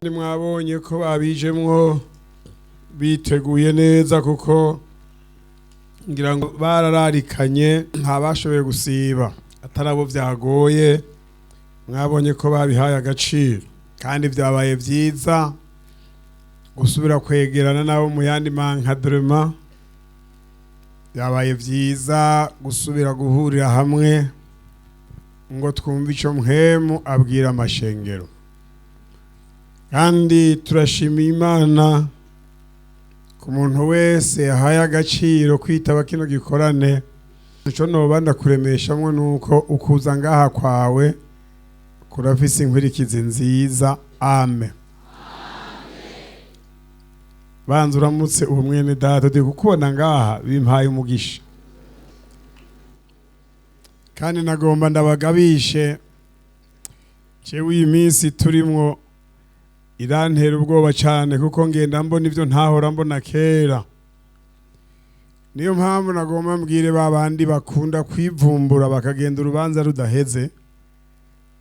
Mwabonye ko babijemwo biteguye neza, kuko ngira ngo barararikanye, ntabashoboye gusiba atarabo byagoye. Mwabonye ko babihaye agaciro kandi byabaye byiza gusubira kwegerana nabo mu yandi mankadrema. Byabaye byiza gusubira guhurira hamwe ngo twumve icyo Mpwemu abwira amashengero. Kandi turashimiye Imana ku muntu wese yahaye agaciro kwitaba kino gikorane. Ico noba ndakuremeshamwo nuko ukuza ngaha kwawe kurafise inkurikizi nziza. Amen. Banza uramutse uwo mwene data uti kukubona ngaha bimpaye umugisha. Kandi nagomba ndabagabishe, jewe iyi minsi turimwo irantera ubwoba cyane, kuko ngenda mbona ibyo ntahora mbona kera. Niyo mpamvu nagomba mbwire ba bandi bakunda kwivumbura bakagenda urubanza rudaheze,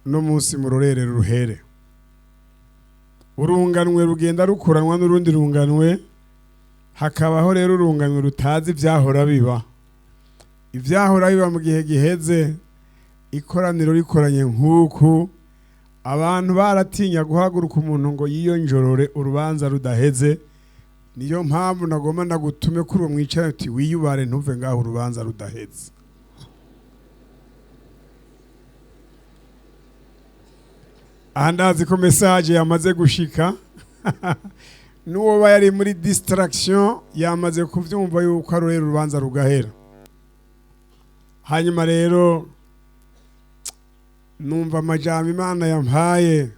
no munsi murorere ruhere. Urunganwe rugenda rukuranwa n'urundi runganwe, hakabaho rero urunganwe rutazi ibyahora biba. Ibyahora biba mu gihe giheze, ikoraniro rikoranye nk'uku, abantu baratinya guhaguruka umuntu ngo yiyonjorore urubanza rudaheze. Niyo mpamvu nagomba ndagutume kuri uwo mwicara uti wiyubare ntuve ngaho urubanza rudaheze. Aha ndazi ko message yamaze gushika n'uwo yari muri distraction yamaze kuvyumva yuko arorera urubanza rugahera. Hanyuma rero numva amajambo Imana yampaye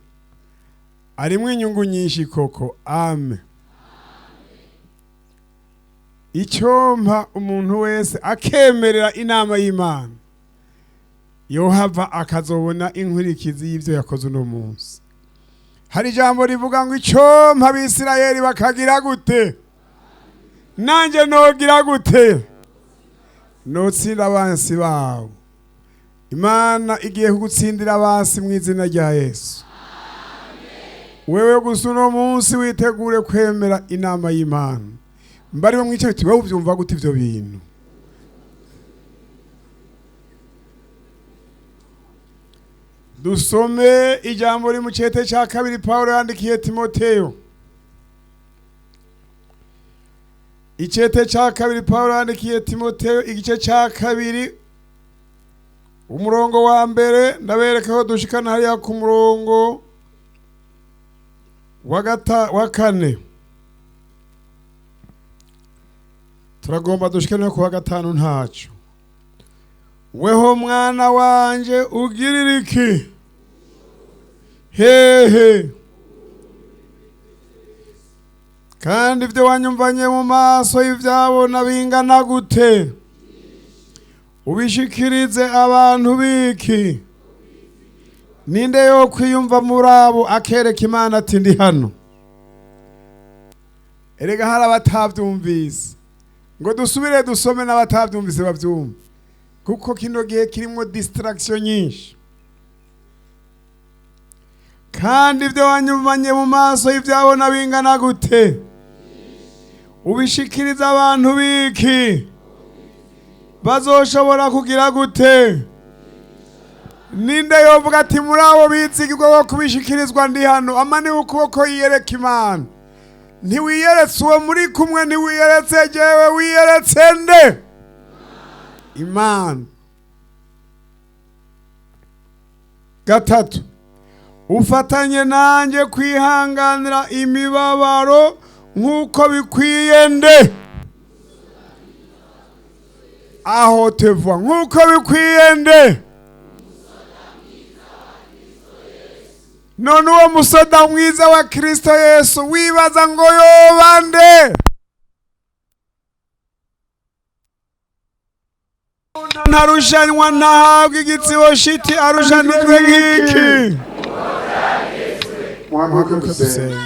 arimwo inyungu nyinshi koko. Amen. Icyompa umuntu wese akemerera inama y'Imana yohava akazobona inkurikizi y'ivyo yakoze uno munsi. Hari ijambo rivuga ngo icyompa Abisirayeli bakagira gute, nanjye nogira gute? Notsinda abansi babo. Imana igiye kugutsindira abansi mu izina rya Yesu. Wewe gusa uno munsi witegure kwemera inama y'Imana. Mbari mwicaye uti wewe uvyumva gute ivyo bintu? Dusome ijambo riri mu cete ca kabiri Paulo yandikiye Timoteyo. Icete ca kabiri Paulo yandikiye Timoteyo, igice ca kabiri umurongo wa mbere, ndabereka ko dushikana hariya ku murongo wa kane. Turagomba dushikane ku wa gatanu ntaco. Weho mwana wanje ugirira iki? Hehe. Kandi ibyo wanyumvanye mu maso y'ivyabona bingana gute? Ubishikirize abantu biki? Ninde yo kwiyumva muri abo akereka Imana ati ndi hano? Erega hari abatavyumvise, ngo dusubire dusome n'abatavyumvise bavyumve, kuko kino gihe kirimwo distraction nyinshi. Kandi ibyo wanyumvanye mu maso y'ivyabona bingana gute? Ubishikiriza abantu biki? Bazoshobora kugira gute? Ninde yovuga ati muri abo bizigirwa bo kubishikirizwa ndi hano? Amani ukuboko yiyereka Imana. Ntiwiyeretse uwo muri kumwe, ntiwiyeretse jewe, wiyeretse nde? Imana. Gatatu, ufatanye nanjye kwihanganira imibabaro nk'uko bikwiye nde? Aho teva nk'uko bikwiye nde? None uwo musoda mwiza wa Kristo Yesu wibaza ngo yoba nde? Ntarushanwa ntahabwa igitsibo shiti, arushanijwe nk'iki? Muhaguruke dusenge.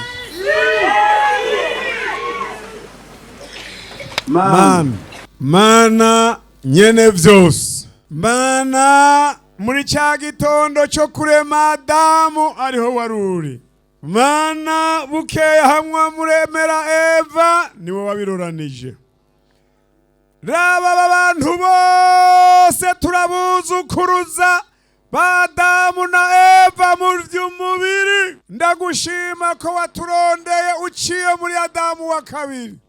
Mana, Mana nyene vyose, Mana muri ca gitondo cyo kurema Adamu ariho waruri. Mana, bukeya hamwe muremera Eva, niwe wabiroranije. Raba aba bantu bose turabuzukuruza b'Adamu na Eva mu by'umubiri. Ndagushima ko waturondeye uciye muri Adamu wa kabiri.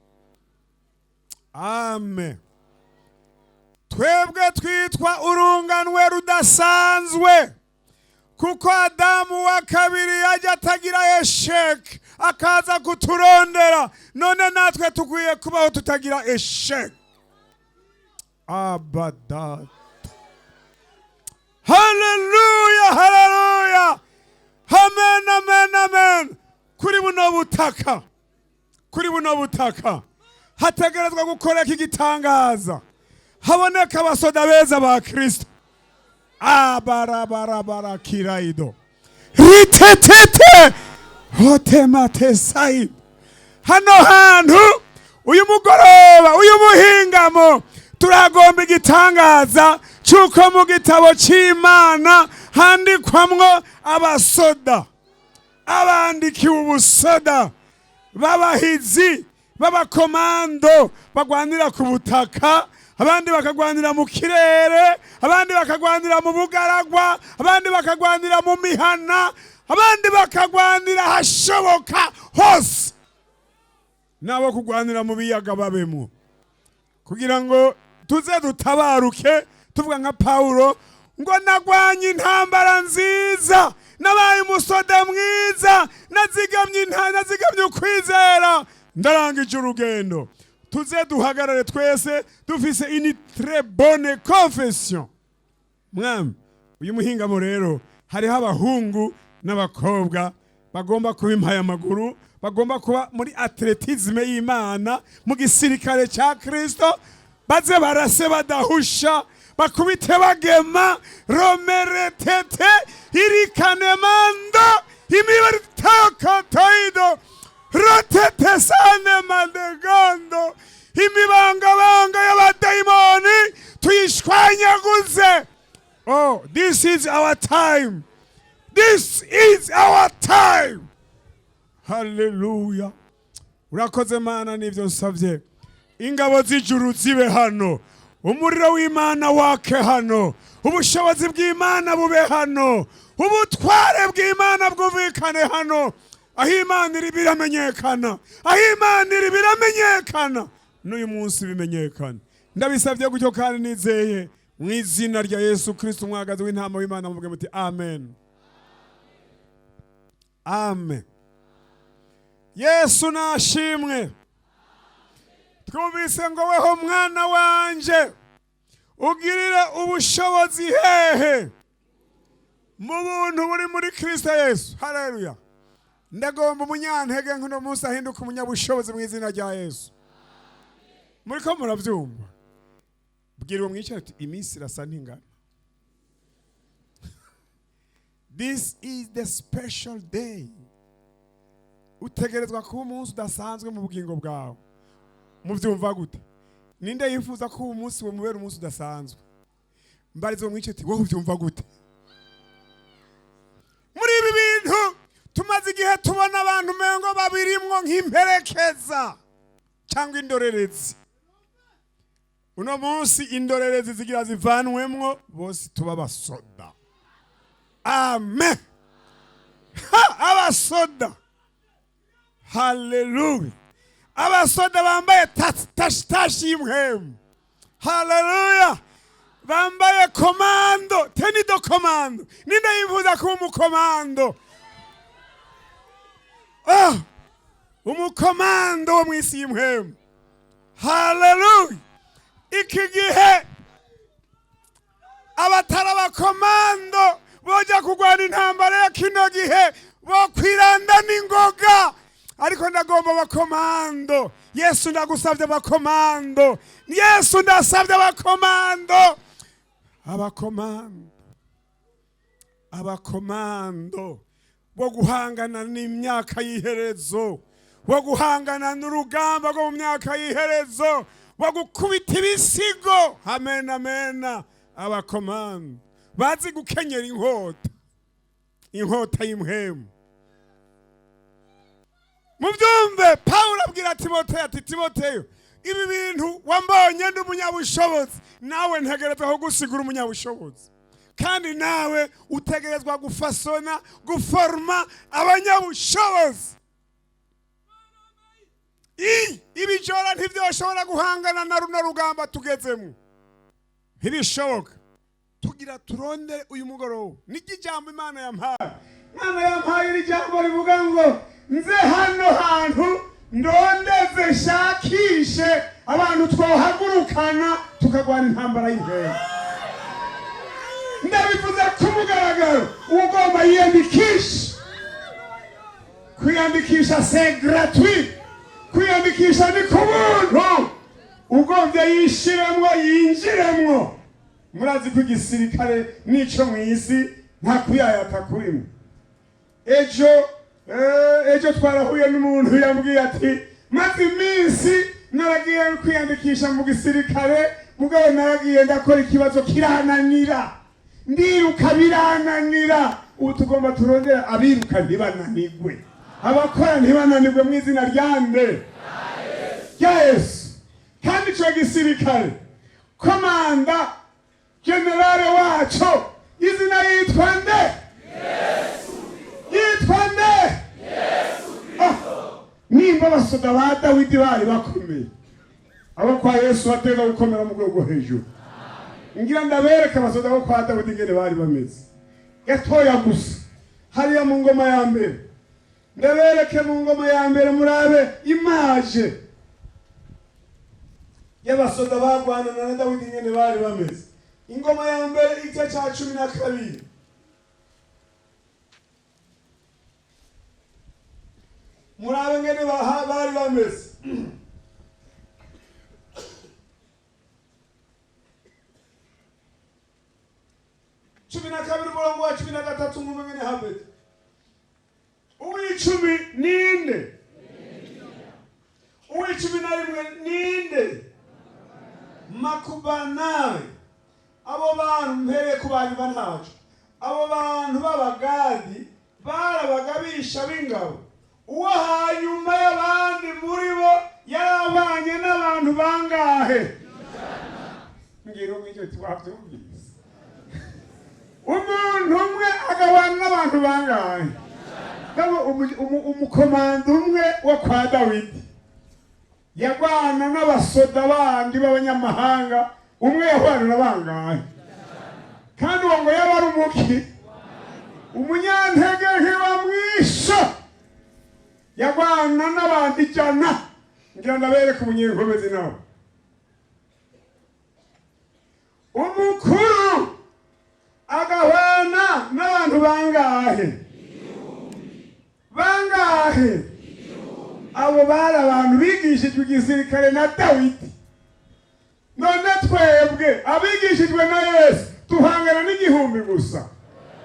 Amen. Twebwe twitwa urunganwe rudasanzwe, kuko Adamu wa kabiri yajya atagira échec, akaza kuturondera. None natwe tukwiye kubaho tutagira échec. Abadata, haleluya, haleluya, amen, amen, amen. Kuri buno butaka, kuri buno butaka hategerezwa gukoreka igitangaza, haboneka abasoda beza ba Kristo. Abarabarabara kiraido ritetete hotematesayi. Hano hantu, uyu mugoroba, uyu muhingamo, turagomba igitangaza cy'uko mu gitabo cy'Imana handikwamwo abasoda, abandikiwe ubusoda, b'abahizi, b'abakomando, bagwanira ku butaka, abandi bakagwanira mu kirere, abandi bakagwanira mu bugaragwa, abandi bakagwanira mu mihana, abandi bakagwanira ahashoboka hose, n'abo kugwanira mu biyaga babemwo, kugira ngo tuze dutabaruke tuvuga nka Pawulo ngo: "Nagwanye intambara nziza, nabaye umusoda mwiza, nazigamye ukwizera, ndarangije urugendo." Tuze duhagarare twese dufise une très bonne confession. Mwami, uyu muhingamo rero hariho abahungu n'abakobwa bagomba kuba impayamaguru, bagomba kuba muri athlétisme y'Imana, mu gisirikare cya Kristo, baze barase badahusha, bakubite bagema romeretete irikanemando imibaritakotoido rotetesane mandegando. Imibangabanga y'abadayimoni tuyishwanyaguze. Oh, this is our time, this is our time. Haleluya! Urakoze Mana, nivyo nsavye. Ingabo z'ijuru zibe hano, umuriro w'Imana wake hano, ubushobozi bw'Imana bube hano, ubutware bw'Imana bwumvikane hano. Aho Imana iri biramenyekana, aho Imana iri biramenyekana, n'uyu munsi bimenyekana. Ndabisabye gutyo kandi nizeye, mu izina rya Yesu Kristo, umwagazi w'intama w'Imana. Muvuge muti: "Amen, amen." Yesu nashimwe. Twumvise ngo: "Weho mwana wanje, ugirire ubushobozi hehe? Mu buntu buri muri Kristo Yesu." Haleluya! Ndagomba umunyantege nk'uno munsi ahinduka umunyabushobozi mu izina rya Yesu. Muriko murabyumva? Bwira uwo mwicara uti: "Iminsi irasa ntingana." This is the special day. Utegerezwa kuba umunsi udasanzwe mu bugingo bwawe. Mubyumva gute? Ninde yifuza ko uwo munsi wamubera umunsi udasanzwe? Mbarizo uwo mwicara uti: "Wowe ubyumva gute?" Muri ibi bintu tumaze igihe tubona abantu umengo babirimwo nk'imperekeza cyangwa indorerezi. Uno munsi indorerezi zigira zivanwemwo, bose tuba abasoda. Amen. Ha, abasoda! Haleluya! Abasoda bambaye tashi y'impwemu. Haleluya! Bambaye commando, tenue de commando. Ninde yifuza kuba umukomando? Ah, umukomando wo mu isi y'impwemu. Haleluya! Iki gihe abatari abakomando boja kurwana intambara ya kino gihe bo kwiranda n'ingoga, ariko ndagomba abakomando. Yesu, ndagusabye abakomando. Yesu, ndasabye abakomando, abakomando, abakomando bo guhangana n'imyaka y'iherezo, bo guhangana n'urugamba rwo mu myaka y'iherezo, bo gukubita ibisigo. Amen, amen. Abakomando bazi gukenyera inkota, inkota y'impwemu. Mubyumve, Pawulo abwira Timoteyo ati: "Timoteyo, ibi bintu wambonye ndi umunyabushobozi, nawe ntegerezwa kugusigura umunyabushobozi, kandi nawe utegerezwa gufasona, guforma abanyabushobozi." Ibijora ntibyoshobora guhangana na runo rugamba tugezemo, ntibishoboka. Tugira turondere uyu mugoroba niryo ijambo Imana yampaye. Imana yampaye iri jambo rivuga ngo nze hano hantu ndondeze, nshakishe abantu twohagurukana tukagwana intambara y'intego. Ndabivuze ku mugaragaro, ugomba yiyandikishe. Kwiyandikisha c'est gratuit, kwiyandikisha ni ku buntu. Ugombye yishiremwo, yinjiremwo. Murazi ko igisirikare n'ico mw'isi nta kuyayata kurimo. Ejo twarahuye n'umuntu yambwiye ati: "Maze iminsi naragiye kwiyandikisha mu gisirikare, mugabo naragiye ndakora ikibazo kirananira, ndiruka birananira." Ubu tugomba turondera abiruka ntibananigwe, abakora ntibananigwe, mu izina rya nde? Rya Yesu. Kandi ico gisirikare, komanda generale waco izina yitwa nde? Yitwa nde? Ah, nimba abasoda ba Dawidi bari bakomeye, abo kwa Yesu batega gukomera mu rwego hejuru. Ngira ndabereka abasoda bo kwa Dawidi ingene bari bameze gatoya gusa. Hariya mu Ngoma ya Mbere, ndabereke mu Ngoma ya Mbere, murabe image y'abasoda bagwanana na Dawidi ingene bari bameze. Ingoma ya Mbere, igice cya 12. Murabe ngene bari bameze. 12, umurongo wa 13, mwumve ngene hameze. Uw'icumi ninde? Uw'icumi na rimwe ninde? Makubanayi. Abo bantu, mpereye ku banyuma ntaco, abo bantu b'Abagadi bari abagabisha b'ingabo. Uwo hanyuma y'abandi muri bo yarabanye n'abantu bangahe? Mbwira umwe icyo wabyumvise. Umuntu umwe agabana n'abantu bangahe? Ngabo umukomando umwe wo kwa Dawidi yagwana n'abasoda bandi b'abanyamahanga, umwe yahwana na bangahe? Kandi uwo ngo yaba ari umuki? Umunyantege ntibamwisha, yagwana n'abantu 100. Ngira ndabereke umunyenkomezi nawe. Umukuru agahwana n'abantu bangahe? Bangahe? Abo bari abantu bigishijwe igisirikare na Dawidi. None twebwe abigishijwe na Yesu duhangana n'igihumbi gusa,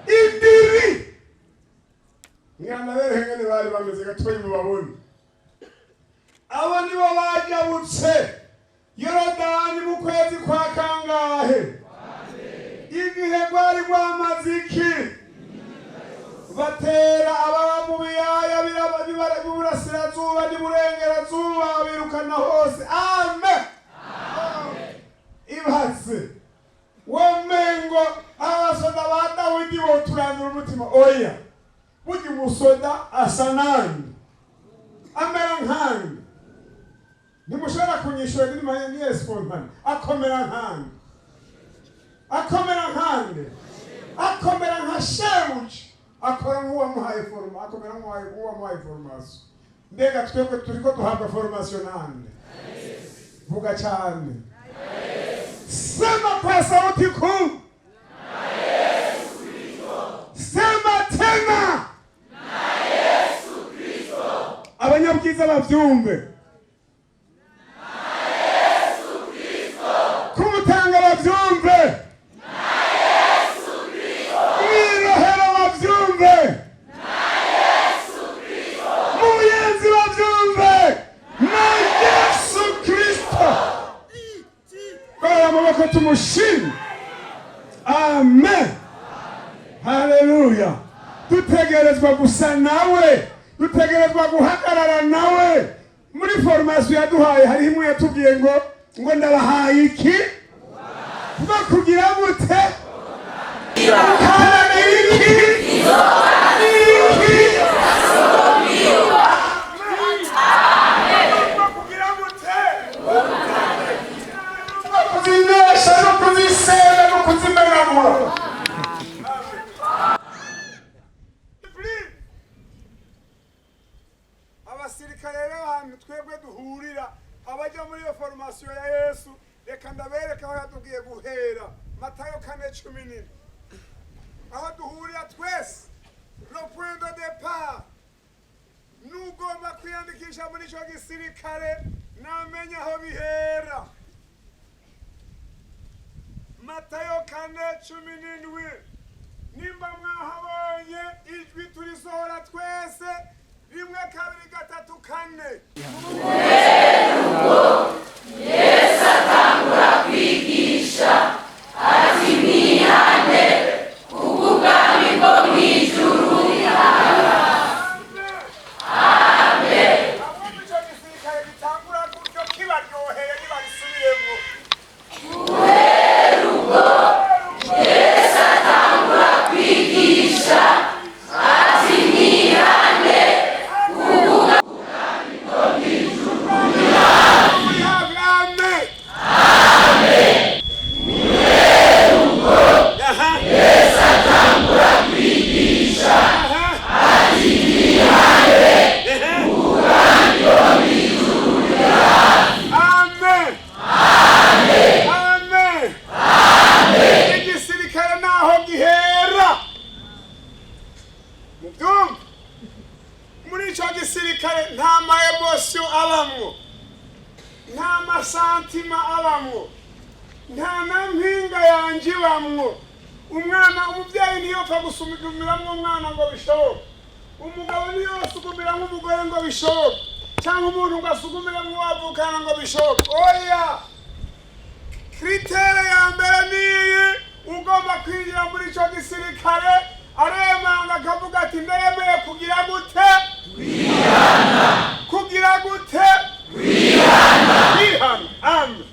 indiri. Mwana bereke ngene bari bameze gatoyi mubabone. Abo nibo bajabutse Yorodani mu kwezi kwa kangahe? Igihe rwari rwamaze iki? Batera ababa mu biyaya by'uburasirazuba n'iburengerazuba, birukana hose. Amen. Ibaze womengo abasoda ba Dawidi boturandura umutima. Oya, burya umusoda asa nande? Amera nkande? Ntimushobora kunyishura niye spontane. Akomera nkande? Akomera nkande? Akomera nka shebuja, akora nk'uwamuhaye forma, akomera nk'uwamuhaye formation. Mbega twebwe turiko duhabwa formation nande? Vuga cyane, sema kwa sauti kuu, sema tena, abanyabwiza bavyumve, kumutanga bavyumve, mwirohero bavyumve, mu Buyenzi bavyumve: na Yesu Kristo. Gorora amaboko tumushime. Amen, haleluya. Dutegerezwa gusa nawe. Dutegerezwa guhagarara nawe. Muri formation yaduhaye hariho imwe yatubwiye ngo ndabahaye iki? Bwo kugira gute? Kandi iki? Iki? Bwo kugira gute? Kuzinesha no kuzisenda no kuzimenagura. Abasirikare rero, ahantu twebwe duhurira, abajya muri iyo formation ya Yesu, reka ndabereka aho yatubwiye guhera. Matayo 4:17, aho duhurira twese, le point de départ. Nugomba kwiyandikisha muri ico gisirikare, namenya aho bihera. Matayo 4:17. Nimba mwahabonye, ijwi turisohora twese, rimwe, kabiri, gatatu, kane. Yesu atangura kwigisha ati: "Mwihane, kuko ubwami bwo mu ijuru buri hafi." Abumva ico gisirikare gitangura gutyo kibaryoheye, nibarisubiremwo. Guhera ubwo Yesu atangura kwigisha ati: "Mwihane, kuko ubwami bwo mu ijuru buri hafi." Buri hafi. Amen. Aha. Yesu atangura kwigisha Aha. ati: "Mwihane, kuko ubwami bwo mu ijuru buri hafi." Amen. Amen. Igisirikare naho gihera, mubyumva, muri ico gisirikare nta ma émotions abamwo, nta ma sentiments abamwo, nta na mpinga yanje ibamwo. Umwana, umubyeyi ntiyopfa gusugumiramwo umwana ngo bishoboke, umugabo ntiyasugumiramwo umugore ngo bishoboke, cyangwa umuntu ngo asugumiremwo uwavukana ngo bishoboke. Oya, critère ya mbere niyi: ugomba kwinjira muri ico gisirikare aremanga, akavuga ati: "Ndemeye kugira gute? Kugira gute? Kwihana." Amen.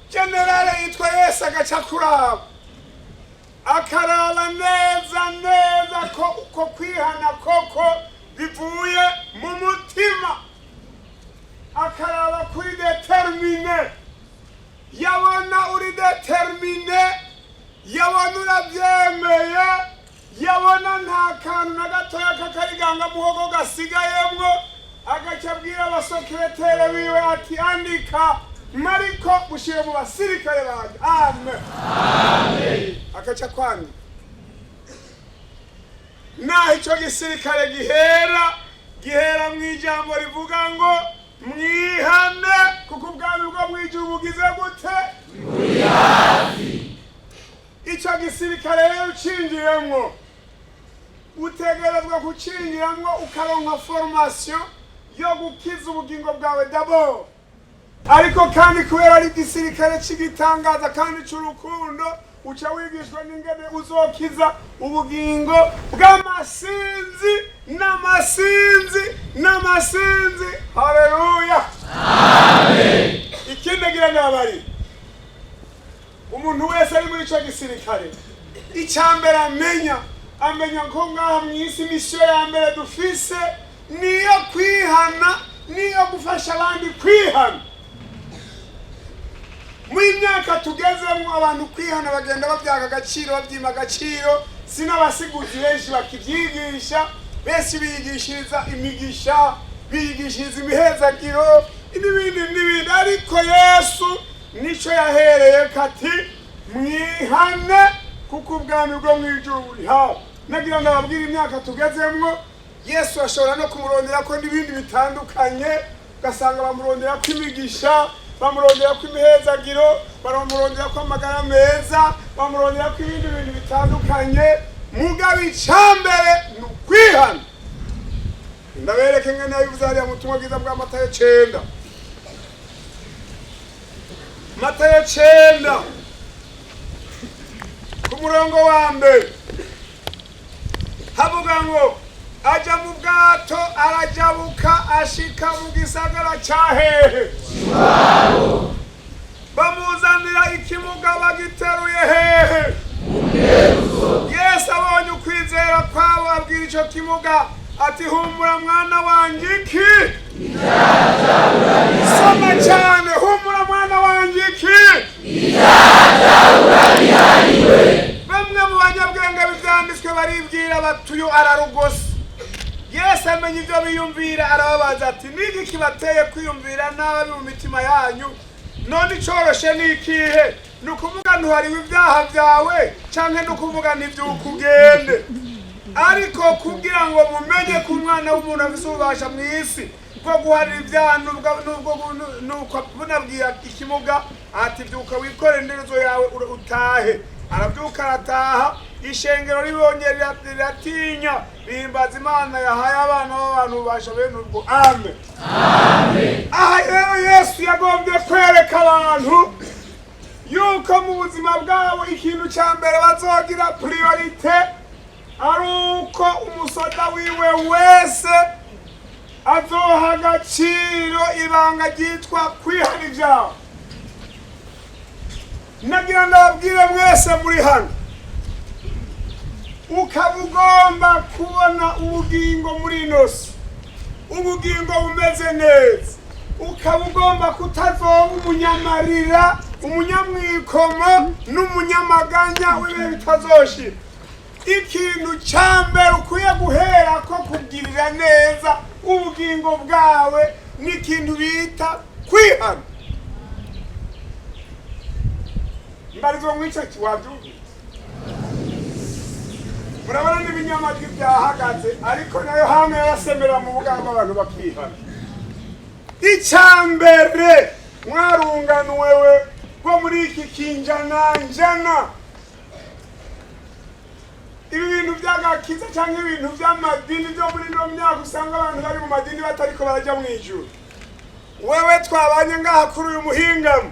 Général yitwa Yesu agaca kuraba, akaraba neza neza ko uko kwihana koko bivuye mu mutima, akaraba kuri déterminé. Yabona uri déterminé, yabona urabyemeye, yabona nta kantu na gatoya k'akariganga muhogo gasigayemwo, agaca abwira abasokeretere biwe ati: "Andika Mariko, mushyire mu basirikare banjye." Amen. Agaca kwandika. Naho icyo gisirikare gihera, gihera mu ijambo rivuga ngo: "Mwihane, kuko ubwami bwo mu ijuru bugize gute?" Icyo gisirikare rero ucinjiyemwo, utegerezwa kucinjiramwo ukaronka formation yo gukiza ubugingo bwawe d'abord. Ariko kandi kubera ari igisirikare cy'igitangaza kandi cy'urukundo, uca wigishwa n'ingene uzokiza ubugingo bw'amasinzi n'amasinzi n'amasinzi. Haleluya! Ikindi agira ndabari, umuntu wese ari muri ico gisirikare, icya mbere amenya ko ngaha mu isi mission ya mbere dufise niyo kwihana, niyo gufasha abandi kwihana. Muri myaka tugezemo, abantu kwihana bagenda babyaka agaciro, babyima agaciro. Si n'abasiguzi benshi bakibyigisha, benshi biyigishiriza imigisha, biyigishiriza imihezagiro n'ibindi n'ibindi. Ariko Yesu nico yahereye kati: "Mwihane, kuko ubwami bwo mu ijuru buri hafi." Nagira ndababwira, imyaka tugezemwo, Yesu ashobora no kumurondera ko n'ibindi bitandukanye, ugasanga bamurondera ko imigisha, bamurondera ko imihezagiro, bamurondera ko amagara meza, bamurondera ko ibindi bintu bitandukanye. Mugabo icambere ni ukwihana. Ndabereke ngene yabivuze hariya mu butumwa bwiza bwa Matayo 9, Matayo 9, ku murongo wa mbere, havuga ngo Ajya mu bwato, arajabuka, ashika mu gisagara cya hehe? Bamuzanira ikimuga bagiteruye hehe? Yesu abonye ukwizera kwabo, abwira icyo kimuga ati: "Humura mwana wanjye." Iki? Soma cyane. "Humura mwana wanjye." Iki? Bamwe mu banyabwenge b'ibyanditswe baribwira bati: "Uyu ararugose." Yesu amenya ibyo biyumvira, arababaza ati: "Niki kibateye kwiyumvira nabi mu mitima yanyu? None icoroshe ni ikihe? Ni ukuvuga ntuhariwe ibyaha byawe, canke ni ukuvuga ntibyuka ugende? Ariko kugira ngo mumenye ko Umwana w'umuntu afise ububasha mu isi bwo guharira ibyaha, nubwo nuko bunabwira ikimuga ati: 'Byuka, wikore inderezo yawe, utahe.'" Arabyuka, arataha. Ishengero ribonye riratinya, rihimbaza Imana yahaye abana b'abantu ububasha bene ubwo. Amen. Aha rero Yesu yagombye kwereka abantu yuko mu buzima bwabo ikintu cya mbere bazogira priorité ari uko umusoda wiwe wese azoha agaciro ibanga ryitwa kwihana ibyaha. Nagira ndababwire mwese muri hano, ukaba ugomba kubona ubugingo muri ino si, ubugingo bumeze neza, ukaba ugomba kutazoba umunyamarira, umunyamwikomo n'umunyamaganya w'ibihe bitazoshira, ikintu cya mbere ukwiye guhera ko kugirira neza ubugingo bwawe n'ikintu bita kwihana. Mbarizwa mwica wabyumvise, murabona n'ibinyamajwi byahagaze, ariko nayo hano yarasemera mu bugamba, abantu bakihana. Icya mbere, mwarunganwewe bwo muri iki kinjananjana, ibi bintu by'agakiza cyangwa ibintu by'amadini byo muri ino myaka, usanga abantu bari mu madini batariko barajya mu ijuru. Wewe twabanye ngaha kuri uyu muhingamo,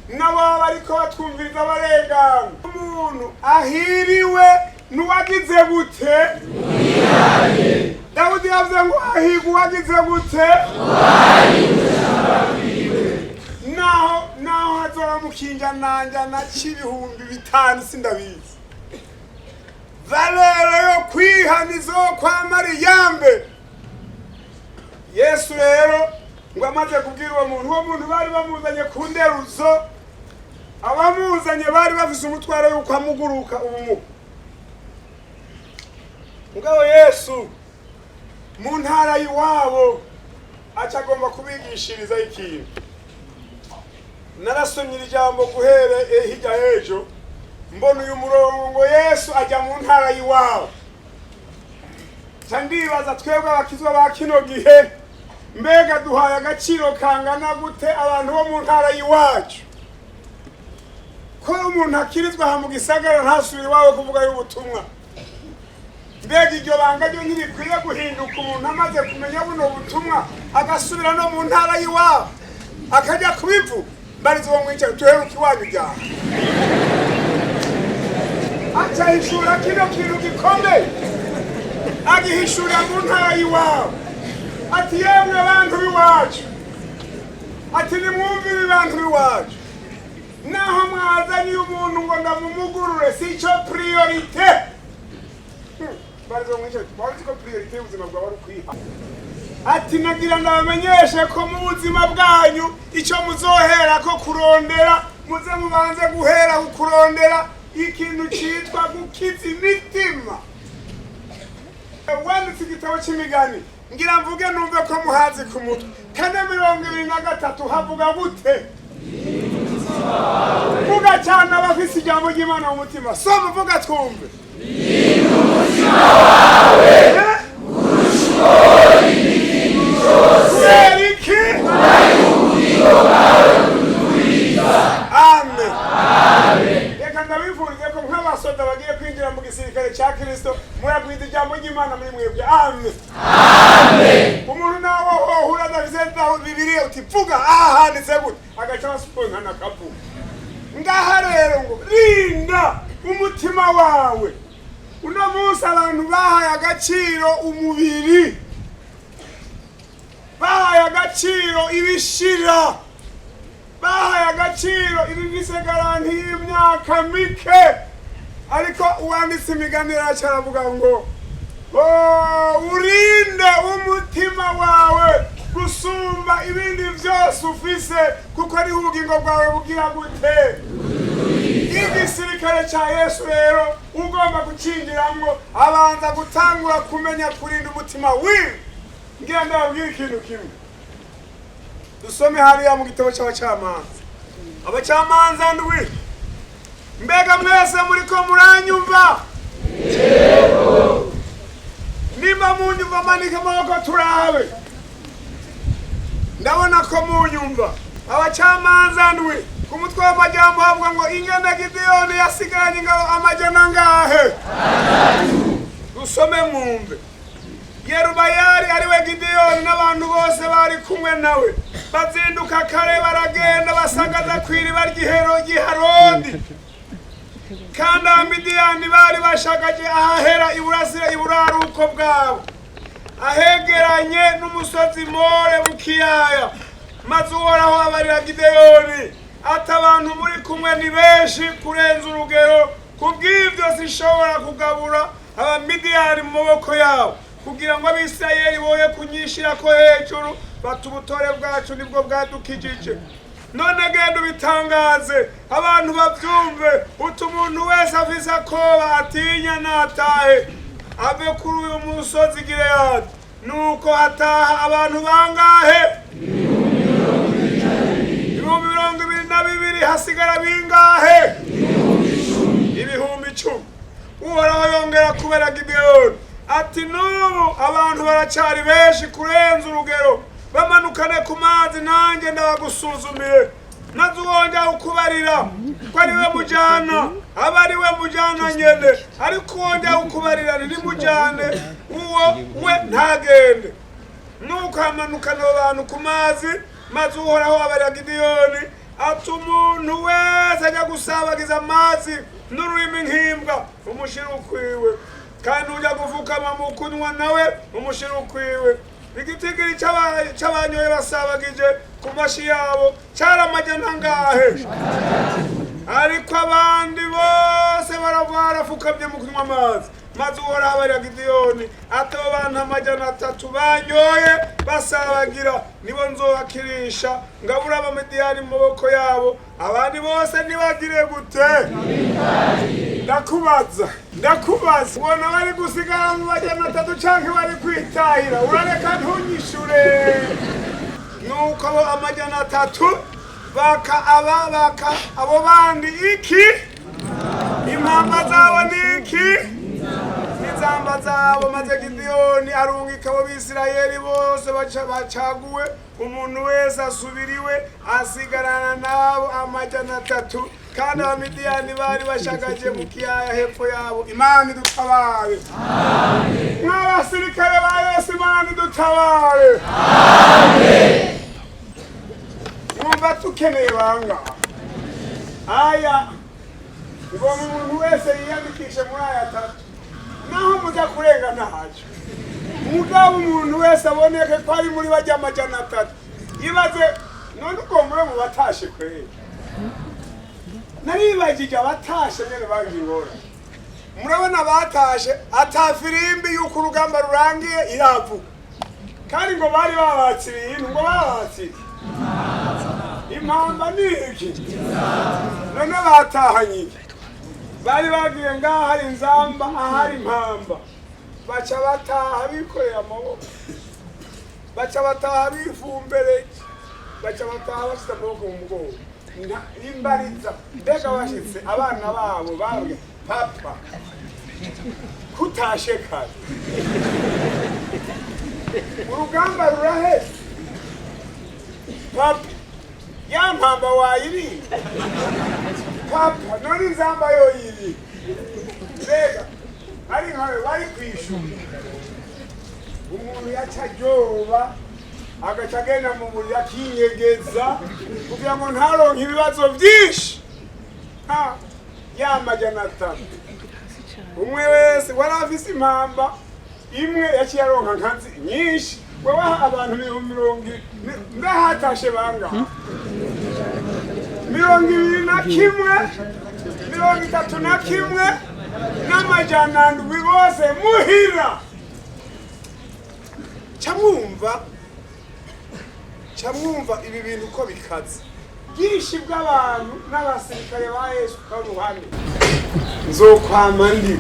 nabo bariko batwumviriza barengana, umuntu ahiriwe n'uwagize gute? Dawudi yavuze ngo: "Ahigwa uwagize gute?" Naho hazoba mu kinjananjana c'ibihumbi 5, sindabizi, valeur yo kwihana izokwamara iyambe. Yesu rero ngo amaze kubwira uwo muntu, uwo muntu bari bamuzanye ku nderuzo, abamuzanye bari bafise umutwaro yuko amuguruka ubumuga. Mugabo Yesu mu ntara y'iwabo aca agomba kubigishiriza ikintu. Narasomye iri jambo guhere hirya y'ejo, mbona uyu murongo ngo Yesu ajya mu ntara y'iwabo, nca ndibaza: twebwe abakizwa ba kino gihe, mbega duhaye agaciro kangana gute abantu bo mu ntara y'iwacu? Ko umuntu akirizwa aha mu gisagara ntasubire iwawe kuvuga y'ubutumwa, mbega iryo banga ryo ntirikwiye guhinduka, umuntu amaze kumenya buno butumwa agasubira no mu ntara y'iwabo akajya kubivuga? Mbariza uwo mwicaye: tuheruka iwanyu ryane? Acahishura kino kintu gikomeye, agihishurira mu ntara y'iwabo, ati: "Yemwe bantu b'iwacu," ati: "nimwumve ibi, bantu b'iwacu, naho mwazanye uyu muntu ngo ndamumugurure, si cyo priorité." Mbariza uwo mwicaye: wari uzi ko priorité y'ubuzima bwawe ari ukwiha? Ati: "Nagira ndabamenyeshe ko mu buzima bwanyu icyo muzohera ko kurondera, muze mubanze guhera ku kurondera ikintu cyitwa gukiza imitima." Wanditse igitabo cy'Imigani, ngira mvuge numve ko muhazi ku mutwe. 4:23 havuga gute? Vuga cyane, abafise ijambo ry'Imana mu mutima. Soma, vuga twumve. Eh? Kubera iki? Amen. Reka ndabifurize ko nk'abasoda bagiye kwinjira mu gisirikare cya Kirisito, muragwiza ijambo ry'Imana muri mwebwe. Amen. Umuntu nawe wohura adafise Bibiliya, uti: "Vuga aha handitse gute?" Agaca basuponkana akavuga. Ngaha rero ngo: "Rinda umutima wawe." Uno munsi abantu bahaye agaciro umubiri, bahaye agaciro ibishira, bahaye agaciro ibifise garanti y'imyaka mike. Ariko uwanditse imigani yacu aravuga ngo: "Oh, urinde umutima wawe gusumba ibindi vyose ufise, kuko ariho ubugingo bwawe bugira gute?" Igisirikare ca Yesu rero, ugomba gucinjiramwo abanza gutangura kumenya kurinda umutima wiwe. Ngira ndababwira ikintu kimwe. Dusome hariya mu gitabo c'Abacamanza, Abacamanza 7. Mbega mwese muriko muranyumva? Nimba munyumva, manike amaboko turabe. Ndabona ko munyumva. Abacamanza 7, ku mutwe w'amajambo havuga ngo: ingene Gideyoni yasigaranye ingabo amajana angahe? Dusome mwumve. Yerubayali, ariwe Gideyoni, n'abantu bose bari kumwe nawe bazinduka kare, baragenda basagaza ku iriba ry'ihero ry'iharodi. Kandi Abamidiyani bari bashagaje ahahera iburasira iburaruko bwabo, ahegeranye n'umusozi More mu kiyaya. Maze Uhoraho abarira Gideyoni ati: "Abantu muri kumwe ni benshi kurenza urugero. Kubw'ibyo sinshobora kugabura Abamidiyani mu maboko yabo, kugira ngo Abisirayeli boye kunyishirako hejuru bati: 'Ubutore bwacu nibwo bwadukijije.' None genda ubitangaze, abantu bavyumve, uti: 'Umuntu wese afise akoba atinya natahe, ave kuri uyu musozi Gileyadi.'" Nuko hataha abantu bangahe? 22,000. Hasigara bingahe? 10,000. Uhoraho yongera kubera Gideyoni ati: "N'ubu abantu baracari benshi kurenza urugero. Bamanukane ku mazi, nanjye ndabagusuzumire, maze uwongera ukubarira ko ari we mujana aba ari we mujana nyene, ariko uwongera ukubarira ntimujane, uwo we ntagende." Nuko hamanukana abo bantu ku mazi. Maze Uhoraho abarira Gideyoni ati: "Umuntu wese ajya gusabagiza amazi n'ururimi nk'imbwa, umushira ukwiwe, kandi ujya gufukama mu kunywa nawe umushira ukwiwe." Igitigiri c'abanyoye basabagije ku mashi yabo cari amajana angahe? Ariko abandi bose barafukamye mu kunywa amazi. Maze Uhoraho abarira Gideyoni ati: "Abo bantu 300 banyoye basabagira nibo nzobakirisha, ngabura Abamidiyani mu maboko yabo. Abandi bose ntibagire gute?" Ndakubaza, ndakubaza, ubona bari gusigara mu 300 canke bari kwitahira? Urareka ntunyishure. Nuko abo 300 baka aba baka abo bandi iki? Impamba zabo ni iki? N'inzamba zabo. Maze Gideyoni arungika abo Bisirayeli bose bacaguwe, umuntu wese asubiriwe, asigarana nabo 300. Kandi Abamidiyani bari bashagaje mu kiyaya hepfo yabo. Imana idutabare. Mw'abasirikare ba Yesu, Imana idutabare. Mwumva tukeneye banga aya? Ngomba umuntu wese yiyandikishe muri aya atatu, naho muza kurenga ntacyo, mugabo umuntu wese aboneke ko ari muri bajya 300. Ibaze none ugomba ube mu batashe kweri. Naribagije abatashe nyene bagira ingorane. Murabona abatashe ata firimbi yuko urugamba rurangiye iravuga, kandi ngo bari babatse ibintu, ngo babatse impamba. Ni iki none batahanye iki? Bari bagiye ngaho hari inzamba, ahari impamba, baca bataha bikoreye amaboko, baca bataha bifumbereje, baca bataha bashyize amaboko mu mugongo. Imbariza, mbega bashitse abana babo babwe: "Papa, kutashe kare? Urugamba ruraheze? Papa, ya mpamba wayiriye? Papa, none inzamba yoyiriye?" Mbega ari nkawe bari kwishura, umuntu yaca aryoba, agaca agenda mu buriri akinyegeza kugira ngo ntaronke ibibazo byinshi. Ha, ya 300. Umwe wese wari afise impamba imwe yaciye aronka nkazi nyinshi. Wewe abantu 20, mbe hatashe bangahe? 21, 31,700 bose muhira. Camwumva ibi bintu uko bikaze, bwinshi bw'abantu n'abasirikare ba Yesu karuhame. Nzokwama ndi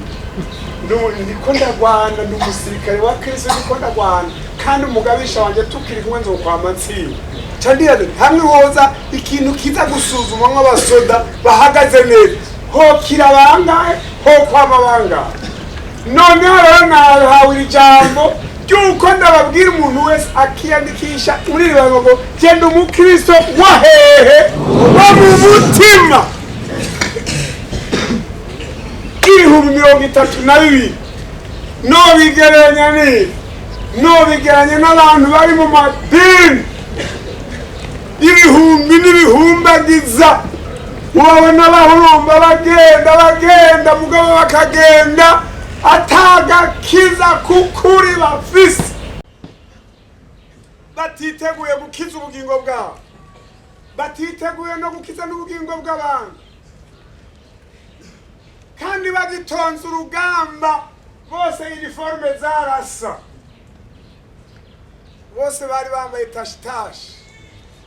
ndiko ndagwana, ndi umusirikare wa Kristo, ndiko ndagwana, kandi umugabisha wanje tukiri kumwe, nzokwama ntsinda. Ca ndibaza hamwe hoza ikintu kiza gusuzuma nk'abasoda bahagaze neza, hokira bangahe, hokwama bangahe? Noneho rero nahawe iri jambo ry'uko ndababwira umuntu wese akiyandikisha muri iri banga ngo genda umukristo wa hehe? Wo mu mutima. 32,000 nobigereranya ni nobigereranya n'abantu bari mu madini ibihumbi n'ibihumbagiza, ubabona bahurumba, bagenda bagenda, mugabo bakagenda atagakiza kukuri bafise, batiteguye gukiza ubugingo bwabo, batiteguye no gukiza n'ubugingo bw'abantu, kandi bagitonze urugamba bose uniforme zarasa, bose bari bambaye tashitashi,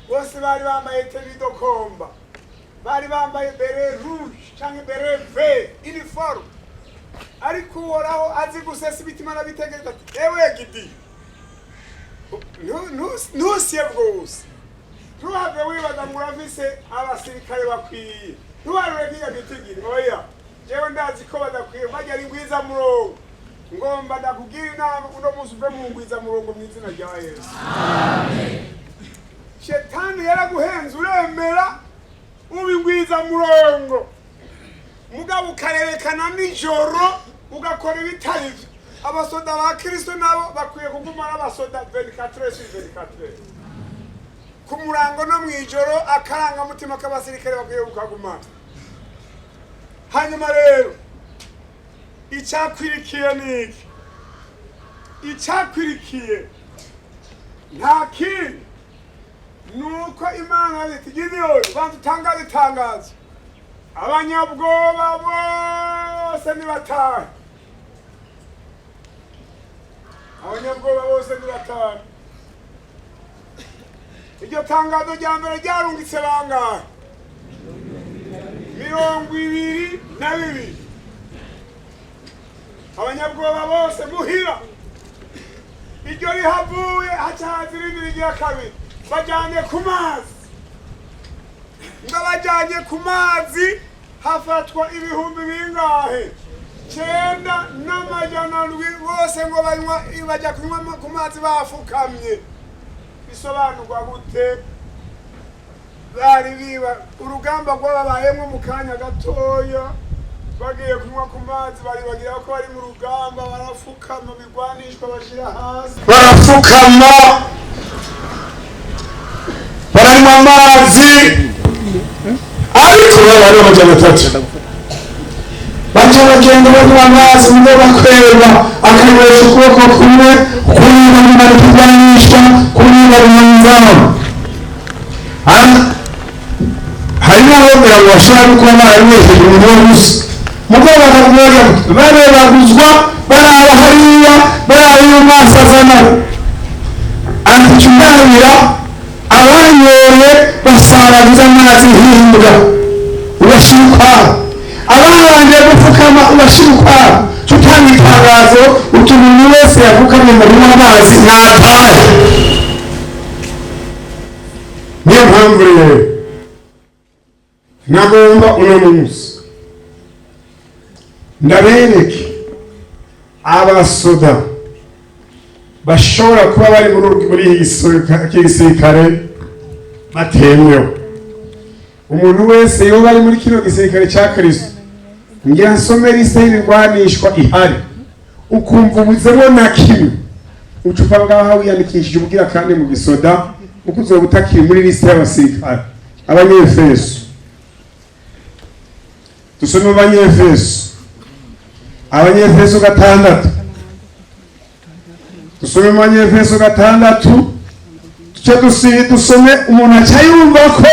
bose bari bambaye tenue de combat, bari bambaye béret rouge canke béret vert, uniforme. Ariko Uhoraho azi gusesa imitima n'abitegereza ati: "Ewe Gidi, ntusye bwose, ntuhave wibaza ngo urafise abasirikare bakwiye, ntuharure kiriya gitigiri. Oya, jewe ndazi ko badakwiye, bajya ari ngwiza murongo. Ngomba ndakubwira inama uno munsi, uve mu ngwiza murongo mu izina rya Yesu. Shetani yaraguhenze uremera uba ingwiza murongo, mugabo ukarerekana nijoro ugakora ibitari byo. Abasoda ba Kristo nabo bakwiye kuguma ari abasoda 24 sur 24, ku murango no mw'ijoro. Akarangamutima k'abasirikare bakwiye kukagumana. Hanyuma rero icyakwirikiye ni iki? Icyakwirikiye nta kindi, ni uko Imana iti: 'Gidiyoni, banza utangaze itangazo, abanyabwoba bose nibatahe, abanyabwoba bose nibatahe.' Iryo tangazo rya mbere ryarungitse bangahe? 22. Abanyabwoba bose muhira. Iryo rihavuye, haca haza irindi rigira kabiri: bajyanye ku mazi. Ngo bajyanye ku mazi, hafatwa ibihumbi bingahe? 9700 bose ngo banywa, bajya kunywa ku mazi bafukamye. Bisobanurwa gute? Bari biba urugamba rwababayemo mu kanya gatoya, bagiye kunywa ku mazi baribagira ko bari mu rugamba, barafukama, bigwanishwa bashyira hasi, Barapfukama, baranywa amazi, ariko bari 300. Baca bagenda banywa amazi ngo bakweba, akanywesha ukuboko kumwe, ukundi bari kurwanishwa, kundi bari mu nzara. Harimo abemera ngo bashobora no kuba baranywesheje umuntu gusa, mugabo bakaguma barebaguzwa, baraba hariya, baraba iyo maso azana ati: abanyoye basaragiza amazi himbwa, ubashira ukwabo, ababanje gupfukama ubashira ukwabo. Tutanga itangazo uti umuntu wese yafukamye mu kunywa amazi natahe." Niyo mpamvu rero nagomba uno munsi ndabereke abasoda bashobora kuba bari muri iyi gisirikare batemewe. Umuntu wese yoba ari muri kino gisirikare cya Kristo, ngira nsome liste y'ibigwanishwa ihari, ukumva ubuzemo na kimwe, uca uva ngaha wiyandikishije ubwira kandi mu gisoda, kuko uzoba utakiri muri liste y'abasirikare. Abanyefeso, dusome Abanyefeso. Abanyefeso 6, dusome mu Banyefeso 6, duce dusome umuntu aca yumva ko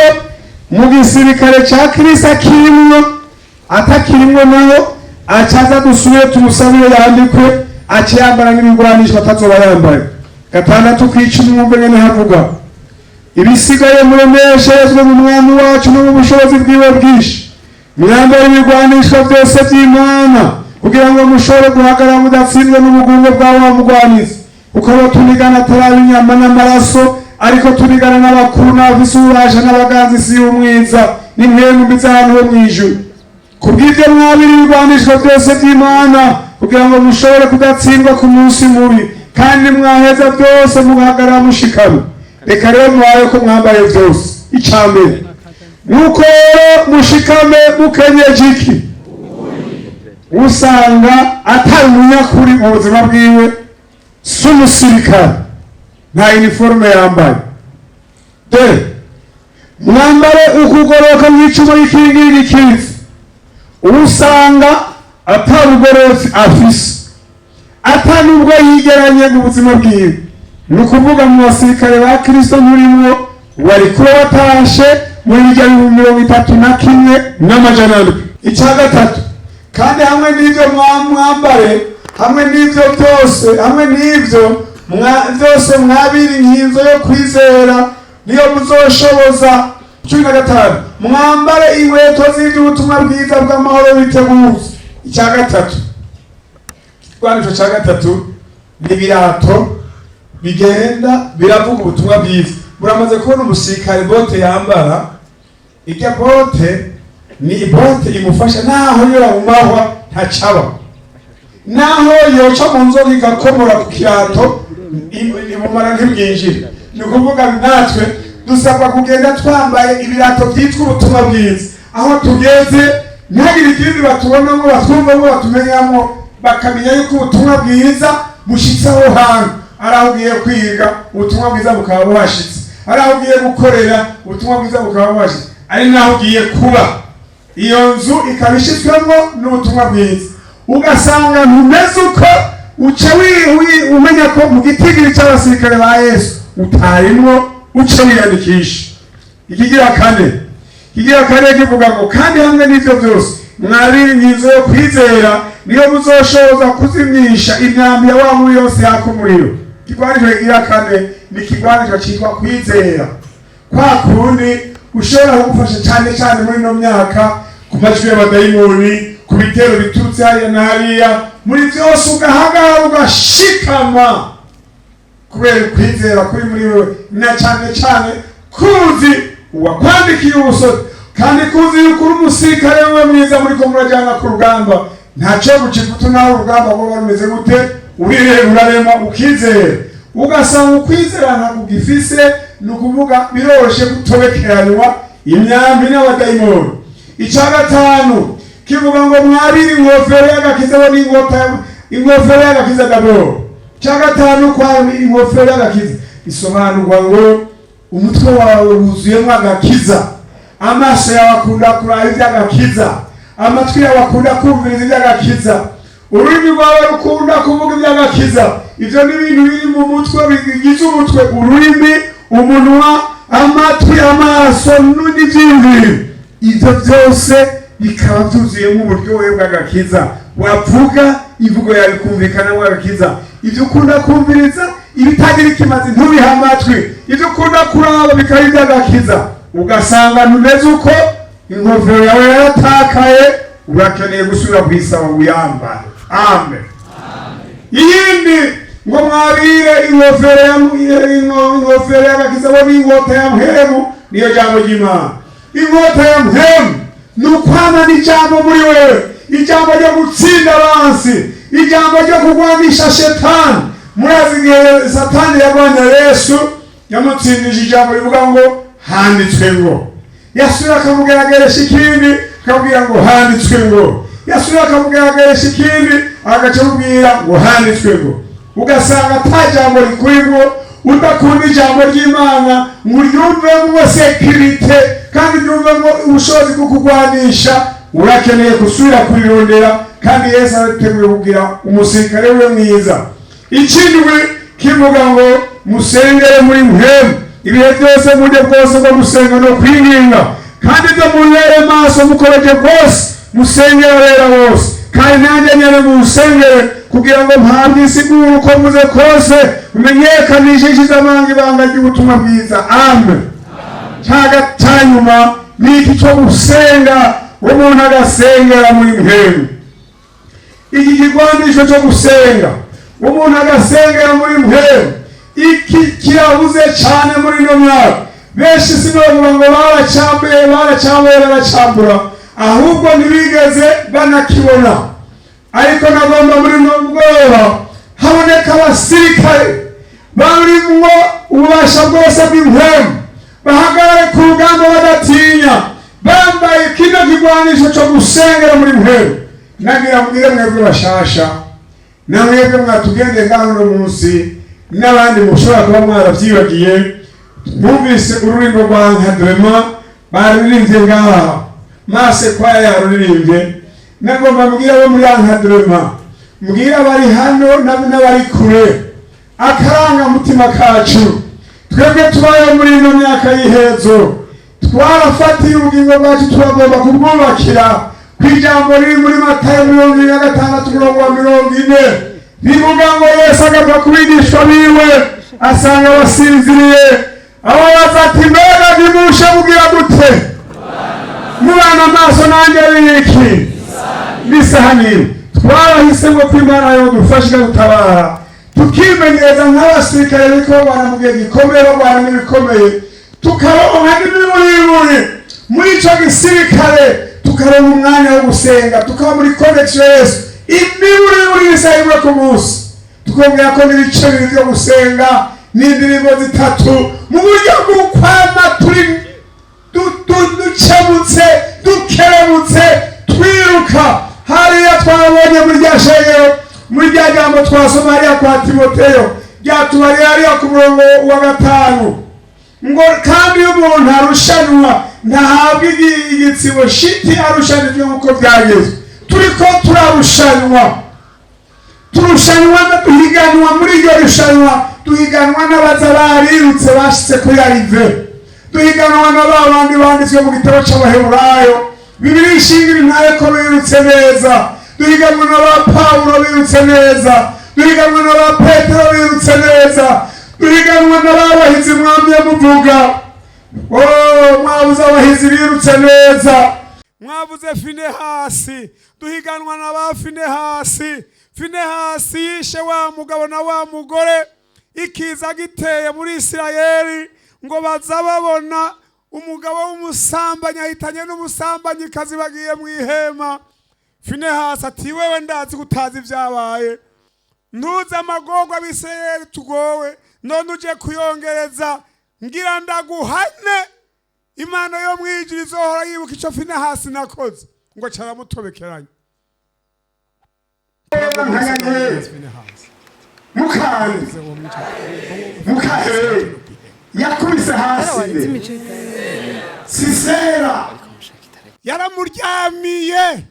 mu gisirikare ca Kristo akirimwo, atakirimwo naho acaza dusubire tumusabire yandikwe, aca yambara nk'ibigwanisho atazoba yambaye. 6:10, mwumve ngene havuga: ibisigaye muremesherezwe mu Mwami wacu no mu bushobozi bwiwe bwinshi, mwambare ibigwanisho byose by'Imana, kugira ngo mushobore guhagarara mudatsinzwe n'ubugunge bwa wa mugwanizi. Kuko abo tunigana atari inyama n'amaraso, ariko tunigana n'abakuru n'abafise ububasha n'abaganza isi y'umwiza n'impwemu mbi z'ahantu ho mw'ijuru. Kubw'ibyo mwabiri ibigwanisho byose by'Imana, kugira ngo mushobore kudatsindwa ku munsi mubi, kandi mwaheza byose mugahagarara mushikamye. Reka rero mubaye ko mwambaye byose. Icya mbere, nuko rero mushikame mukenyeje iki? Usanga atari umunyakuri mu buzima bwiwe, si umusirikare, nta uniforme yambaye. Dore mwambare ukugoroka mw'icumu y'ikingira igikiza. Usanga atari ugororotsi afise, ata nubwo yigeranye mu buzima bwiwe, ni ukuvuga mu basirikare ba Kristo nturimwo, wari kuba watashe muri bijya 31,700. Icya gatatu, kandi hamwe n'ibyo mwambare, hamwe n'ibyo byose, hamwe n'ibyo byose mwabira inkinzo yo kwizera, niyo muzoshoboza. 15, mwambare inkweto z'iby'ubutumwa bwiza bw'amahoro biteguza. Icya gatatu, ikigwanisho cya gatatu ni ibirato bigenda biravuga ubutumwa bwiza. Muramaze kubona umusirikare bote yambara, irya bote ni bote imufasha naho yura mu mahwa ntacaba, naho yoca mu nzoga igakomora ku kirato, ibumara ntibwinjire. Ni ukuvuga natwe dusabwa kugenda twambaye ibirato byitwa ubutumwa bwiza, aho tugeze ntihagire ikindi batubonamo, batwumvamo, batumenyamo, bakamenya yuko ubutumwa bwiza bushitse aho hantu. Ari aho ugiye kwiga, ubutumwa bwiza bukaba buhashitse. Ari aho ugiye gukorera, ubutumwa bwiza bukaba buhashitse. Ari naho ugiye kuba, iyo nzu ikaba ishitswemo n'ubutumwa bwiza. Ugasanga ntumeze uko, uca umenya ko mu gitigiri cy'abasirikare ba Yesu utarimwo, uca wiyandikisha. Ikigira kane kivuga ngo: kandi hamwe n'ibyo byose mwabira inkinzo yo kwizera, niyo muzoshoboza kuzimyisha imyambi ya wa mubi yose yaka umuriro. Ikigwanisho kigira kane ni ikigwanisho cyitwa kwizera, kwa kundi ushobora kugufasha cyane cyane muri ino myaka ku majwi y'abadayimoni, ku bitero biturutse hariya na hariya, muri byose ugahagarara ugashikama kubera ukwizera kuri muri wewe, na cyane cyane kuzi uwakwandikiye ubusore, kandi kuzi yuko uri umusirikare we mwiza muri ko murajyana ku rugamba, ntacyo guca ifutu naho urugamba rwoba rumeze gute, urireba urarema ukizera. Ugasanga ukwizera ntabwo ugifise, ni ukuvuga biroroshye gutobekeranywa imyambi n'abadayimoni. Icya gatanu kivuga ngo mwabire ingofero y'agakiza bo n'inkota, ingofero y'agakiza d'abord. Icya gatanu, kwabira ingofero y'agakiza bisobanurwa ngo umutwe wawe wuzuyemo agakiza, amaso yawe akunda kuraba iby'agakiza, amatwi yawe akunda kumviriza iby'agakiza, ururimi rwawe rukunda kuvuga iby'agakiza. Ibyo ni ibintu biri mu mutwe, bigize umutwe: ururimi, umunwa, amatwi, amaso n'ibyiyumviro. Ibyo byose bikaba byuzuyemo uburyohe bw'agakiza. Wavuga, imvugo yawe ikumvikanamo agakiza. Ibyo ukunda kumviriza, ibitagira ikimazi ntubihe amatwi. Ibyo ukunda kuraba bikaba iby'agakiza. Ugasanga ntumeze uko, ingofero yawe yaratakaye, urakeneye gusubira kuyisaba wiyambare. Amen. Iyindi ngo mwabire ingofero ingofero y'agakiza bo n'inkota ya mpwemu, niyo jambo ry'Imana. Inkota ya mpwemu ni ukwamana ijambo muri wewe, ijambo ryo gutsinda abansi, ijambo ryo kurwanisha shetani. Murazi igihe Satani yarwanya Yesu, yamutsindije ijambo rivuga ngo handitswe ngo. Yasubira akamugerageresha ikindi, akamubwira ngo handitswe ngo. Yasubira akamugerageresha ikindi, agaca amubwira ngo handitswe ngo. Ugasanga ata jambo rikurimwo, udakunda ijambo ry'Imana ngo uryumvemo sécurité kandi uryumvemo ubushobozi bwo kurwanisha. Urakeneye gusubira kurirondera, kandi Yesu arateguye kugira umusirikare we mwiza. Ikindwi kivuga ngo musengere muri mpwemu ibihe byose, mu buryo bwose bwo gusenga no kwinginga, kandi ibyo mubere maso mukoreje rwose, musengere abera bose. Kandi nanjye nyene munsengere, kugira ngo mpabwe insiguro uko mvuze kose, umenyekanishe ishize amanga ibanga ry'ubutumwa bwiza. Amen. Cya nyuma ni iki cyo gusenga, umuntu agasengera muri mpwemu. Iki kigwanisho cyo gusenga, umuntu agasengera muri mpwemu, iki kirabuze cyane muri ino myaka. Benshi sinovuga ngo baracambuye, baracambuye, baracambura, ahubwo ntibigeze banakibona. Ariko nagomba muri uno mugoroba haboneka abasirikare barimwo ububasha bwose bw'impwemu, bahagarare ku rugamba badatinya, bambaye kino kigwanisho cyo gusengera muri mpwemu. Nagira mbwire mwebwe bashasha, na mwebwe mwatugendeye ngaho uno munsi, n'abandi mushobora kuba mwarabyibagiye, mwumvise ururimbo rwa Nkadurema baruririmbye ngaha, mase kwaya yaruririmbye. Nagomba mbwira abo muri Nkadurema, mbwira abari hano n'abari kure, akarangamutima kacu twebwe tubayeho muri ino myaka y'ihezo, twarafatiye ubugingo bwacu, turagomba kubwubakira ku ijambo riri muri Matayo 26, umurongo wa 40, rivuga ngo Yesu agaruka ku bigishwa biwe, asanga basinziriye. Ababaza ati: "Mbega ntimushe mugira gute mubana amaso nanjye biki n'isaha n'imwe?" Twarahisemo ko Imana yodufasha ikadutabara, tukimenyereza nk'abasirikare bariko barwana mu gihe gikomeye, barwana n'ibikomeye, tukaronka n'imiburiburi muri ico gisirikare, tukaronka umwanya wo gusenga, tukaba muri connection Yesu imiburiburi isaha imwe ku munsi, tukongera ko n'ibice bibiri byo gusenga n'indirimbo zitatu, mu buryo bw'ukwama turi dukemutse, dukerebutse, twiruka. Hariya twabonye muri rya shengero, muri rya jambo twasoma hariya kwa Timoteyo, ryatubariye hariya ku murongo wa 5 ngo: "Kandi iyo umuntu arushanwa ntahabwa igitsibo shiti arushanijwe nk'uko byageze." Turiko turarushanwa, turushanwa, duhiganwa. Muri iryo rushanwa duhiganwa n'abaza barirutse, bashitse kuri arrivée. Duhiganwa na ba bandi banditswe mu gitabo c'Abaheburayo, Bibiri ishingira intahe ko birutse neza. Duhiganwa na ba Pawulo birutse neza, duhiganwa na ba Petero birutse neza, duhiganwa na ba bahizi mwamye muvuga. Oh, mwabuze abahizi birutse neza, mwavuze Finehasi. Duhiganwa na ba Finehasi. Finehasi yishe wa mugabo na wa mugore ikiza giteye muri Isirayeli, ngo baza babona umugabo w'umusambanyi ahitanye n'umusambanyikazi bagiye mu ihema. Finehasi ati: "Wewe, ndazi ko utazi ibyabaye, ntuzi amagorwa abisirayeli tugowe, none uje kuyongereza. Ngira ndaguhane, Imana yo mwijuru izohora yibuka ico Finehasi nakoze." Ngo caramutobekeranye. Finehasi Mukande mukahe yakubise hasi Sisera. Yaramuryamiye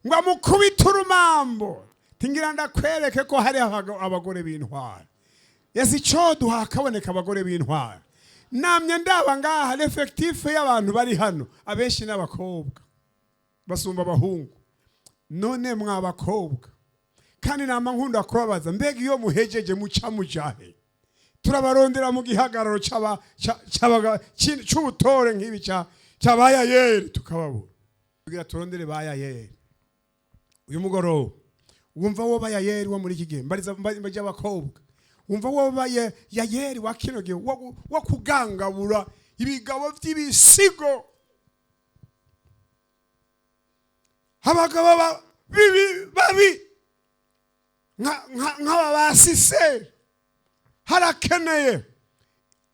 ngo amukubite urumambo, tingira ndakwereke ko hari abagore b'intwari. Yesu, ico duha hakaboneka abagore b'intwari. Namye ndaba ngaha l'effectif y'abantu bari hano, abenshi n'abakobwa basumba abahungu. None mwa bakobwa, kandi nama nkunda kubabaza, mbega iyo muhejeje muca mujahe? Turabarondera mu gihagararo c'ubutore nk'ibi ca ba Yayeri, tukababura. Kugira turondere ba Yayeri uyu mugoroba, wumva wo ba Yayeri wo muri iki gihe? Mbariza mbaje abakobwa, wumva wo ba Yayeri wa kino gihe wo kugangabura ibigabo by'ibisigo, abagabo bibi babi nk'aba ba Sisera? Harakeneye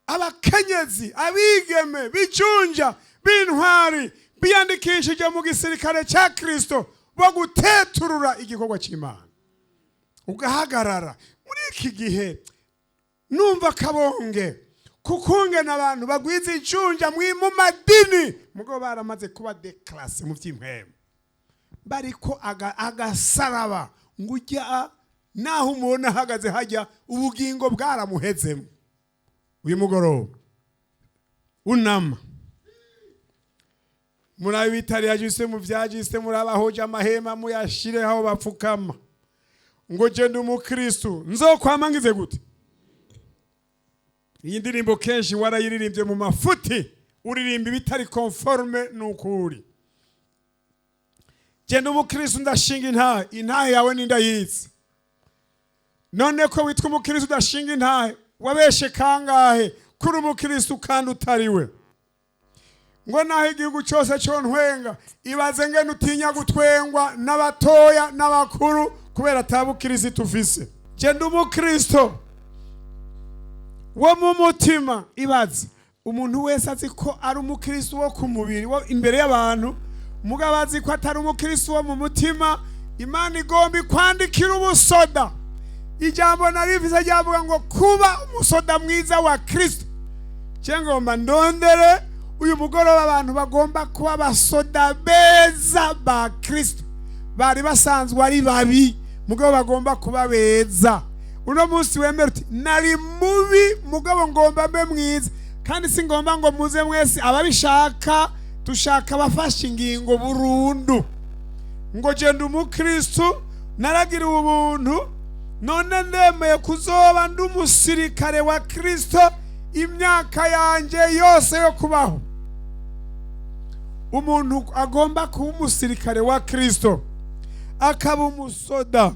abakenyezi, abigeme bijunja b'intwari, biyandikishije mu gisirikare cya Kristo, bo guteturura igikorwa cy'Imana, ugahagarara muri iki gihe. Numva kabonge kukungena abantu bagwiza ijunja mu madini, mugo baramaze kuba déclassés mu by'impwemu. Bariko agasaraba ngo ujya naho umubona ahagaze hajya ubugingo bwaramuhezemo. Uyu mugoroba unama murabe bitari jise mu vyajise, murabahoje amahema muyashire aho bapfukama, ngo je ndi umukristo nzokwama ngize gute? Iyi ndirimbo kenshi warayiririmbye mu mafuti, uririmba ibitari conforme n'ukuri. Je ndi umukristo ndashinga intahe. Intahe yawe nindayizi. None ko witwa umukristo udashinga intahe, wabeshe kangahe kuri umukristo kandi utariwe? Ngo naho igihugu cyose contwenga, ibaze ngene utinya gutwengwa n'abatoya n'abakuru kubera atabukristo ufise. Je ndi umukristo wo mu mutima. Ibaze umuntu wese azi ko ari umukristo wo ku mubiri, wo imbere y'abantu, mugabo azi ko atari umukristo wo mu mutima. Imana igomba ikwandikira ubusoda. Ijambo narifise ryavuga ngo kuba umusoda mwiza wa Kristo. Je ngomba ndondere uyu mugoroba abantu bagomba kuba abasoda beza ba Kristo, bari basanzwe ari babi mugabo bagomba kuba beza. Uno munsi wemera uti nari mubi mugabo ngomba mbe mwiza. Kandi si ngomba ngo muze mwese ababishaka, dushaka abafashe ingingo burundu, ngo je ndi umukristo, naragiriwe ubuntu, none ndemeye kuzoba ndi umusirikare wa Kristo imyaka yanje yose yo kubaho. Umuntu agomba kuba umusirikare wa Kristo, akaba umusoda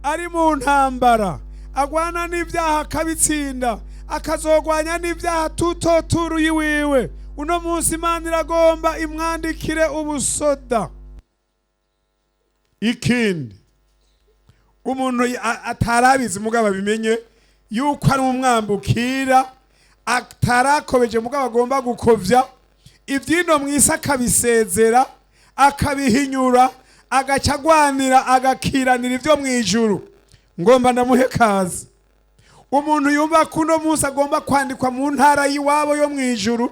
ari mu ntambara, agwana n'ibyaha akabitsinda, akazogwanya n'ibyaha tutoturu yiwiwe. Uno munsi Imana iragomba imwandikire ubusoda. Ikindi umuntu atarabizi mugabo abimenye yuko ari umwambukira, atarakobeje mugabo agomba gukovya ibyino mwisi, akabisezera, akabihinyura, agaca agwanira agakiranira ibyo mu ijuru, ngomba ndamuhe kazi. Umuntu yumva ko uno munsi agomba kwandikwa mu ntara y'iwabo yo mu ijuru,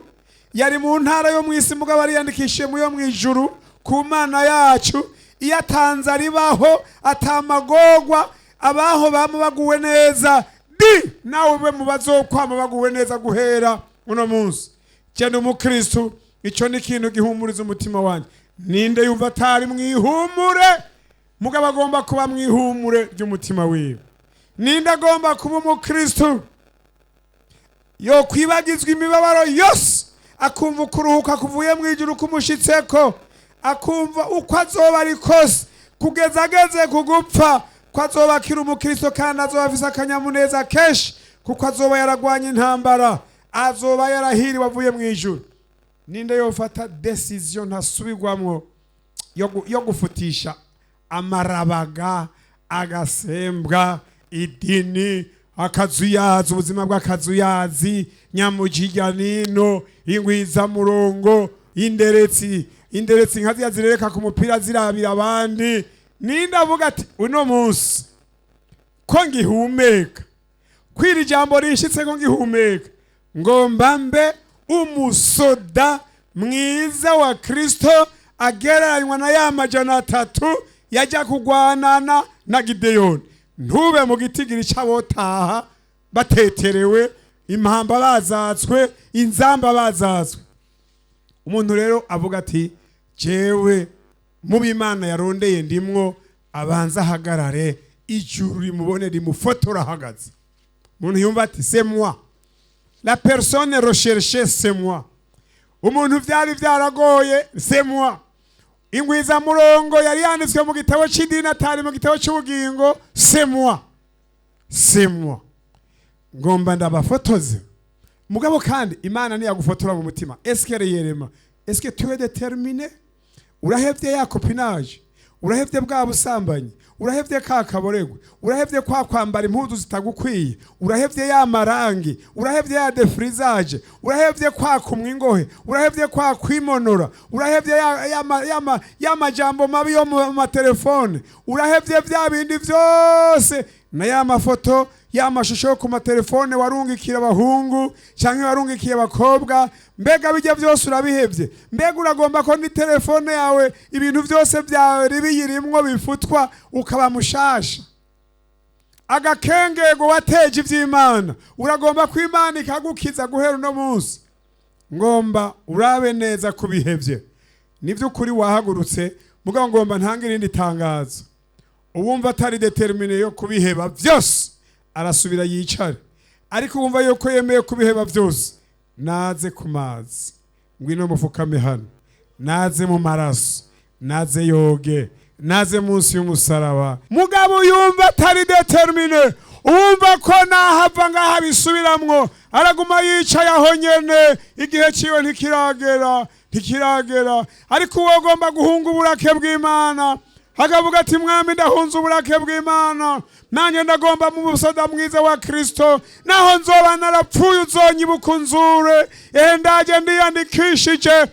yari mu ntara yo mu isi mugabo ariyandikishije mu yo mu ijuru ku Mana yacu. Iyo atanze aribaho atamagorwa, abaho bama baguwe neza, di nawe ube mu bazokwama baguwe neza guhera uno munsi. Je umukristo, ico ni ikintu gihumuriza umutima wanjye. Ninde yumva atari mwihumure mugabo agomba kuba mwihumure ry'umutima wiwe? Ninde agomba kuba umukristo yo kwibagizwa imibabaro yose, akumva ukuruhuka kuvuye mu ijuru kumushitseko, akumva uko azoba ari kose kugeza ageze ku gupfa ko azoba akiri umukristo kandi azoba afise akanyamuneza kenshi kuko azoba yaragwanye intambara, azoba yarahiriwe avuye mu ijuru? Ninde yofata décision ntasubirwamwo yo gufutisha amarabaga, agasembwa, idini, akazuyazi, ubuzima bw'akazuyazi, nyamujirya nino, ingwizamurongo, inderetsi, inderetsi nka ziriya zirereka ku mupira zirabira abandi? Ninde avuga ati uno munsi ko ngihumeka, kwira ijambo rishitse ko ngihumeka, ngomba mbe umusoda mwiza wa Kristo agereranywa na ya 300 yajya kugwanana na Gideyoni? Ntube mu gitigiri c'abotaha bateterewe, impamba bazatswe, inzamba bazatswe. Umuntu rero avuga ati jewe mu b'Imana yarondeye ndimwo, abanza ahagarare, ijuru rimubone, rimufotora ahagaze. Umuntu yumva ati c'est moi la personne recherchée, c'est moi. Umuntu vyari vyaragoye, c'est moi. Ingwizamurongo yari yanditswe mu gitabo c'idini atari mu gitabo c'ubugingo, c'est moi, c'est moi. Ngomba ndabafotoze. Mugabo kandi Imana ntiyagufotora mu mutima. Est-ce que réellement, est-ce que tu es déterminé? Urahevye ya copinage, urahevye bwa busambanyi, urahevye ka kaboregwe, urahevye kwa kwambara impuzu zitagukwiye, urahevye ya marangi, urahevye ya défrisage, urahevye kwa kumwa ingohe, urahevye kwa kwimonora, urahevye ya majambo mabi yo mu matelefone, urahevye vya bindi vyose na ya mafoto, ya mashusho yo ku matelefone warungikira abahungu canke warungikiye abakobwa? Mbega bijya byose urabihebye? Mbega uragomba ko ni telefone yawe, ibintu byose byawe biyirimwo bifutwa, ukaba mushasha? Agakengego wateje iby'Imana, uragomba ko Imana ikagukiza guhera uno munsi? Ngomba urabe neza kubihebye. Niby'ukuri wahagurutse, mugabo ngomba ntange irindi tangazo. Uwumva atari déterminé yo kubiheba byose arasubira yicare, ariko uwumva yuko yemeye kubiheba byose naze ku mazi. Ngwino mufukame hano, naze mu maraso, naze yoge, naze munsi y'umusaraba. Mugabo yumva atari déterminé, uwumva ko nahava ngaha bisubiramwo, araguma yicaye aho nyene, igihe ciwe ntikiragera, ntikiragera. Ariko uwo agomba guhunga uburake bw'Imana, akavuga ati: "Mwami, ndahunze uburake bw'Imana, nanjye ndagomba mu musoda mwiza wa Kristo, naho nzoba narapfuye uzonyibuka unzure, ehe ndaje ndiyandikishije."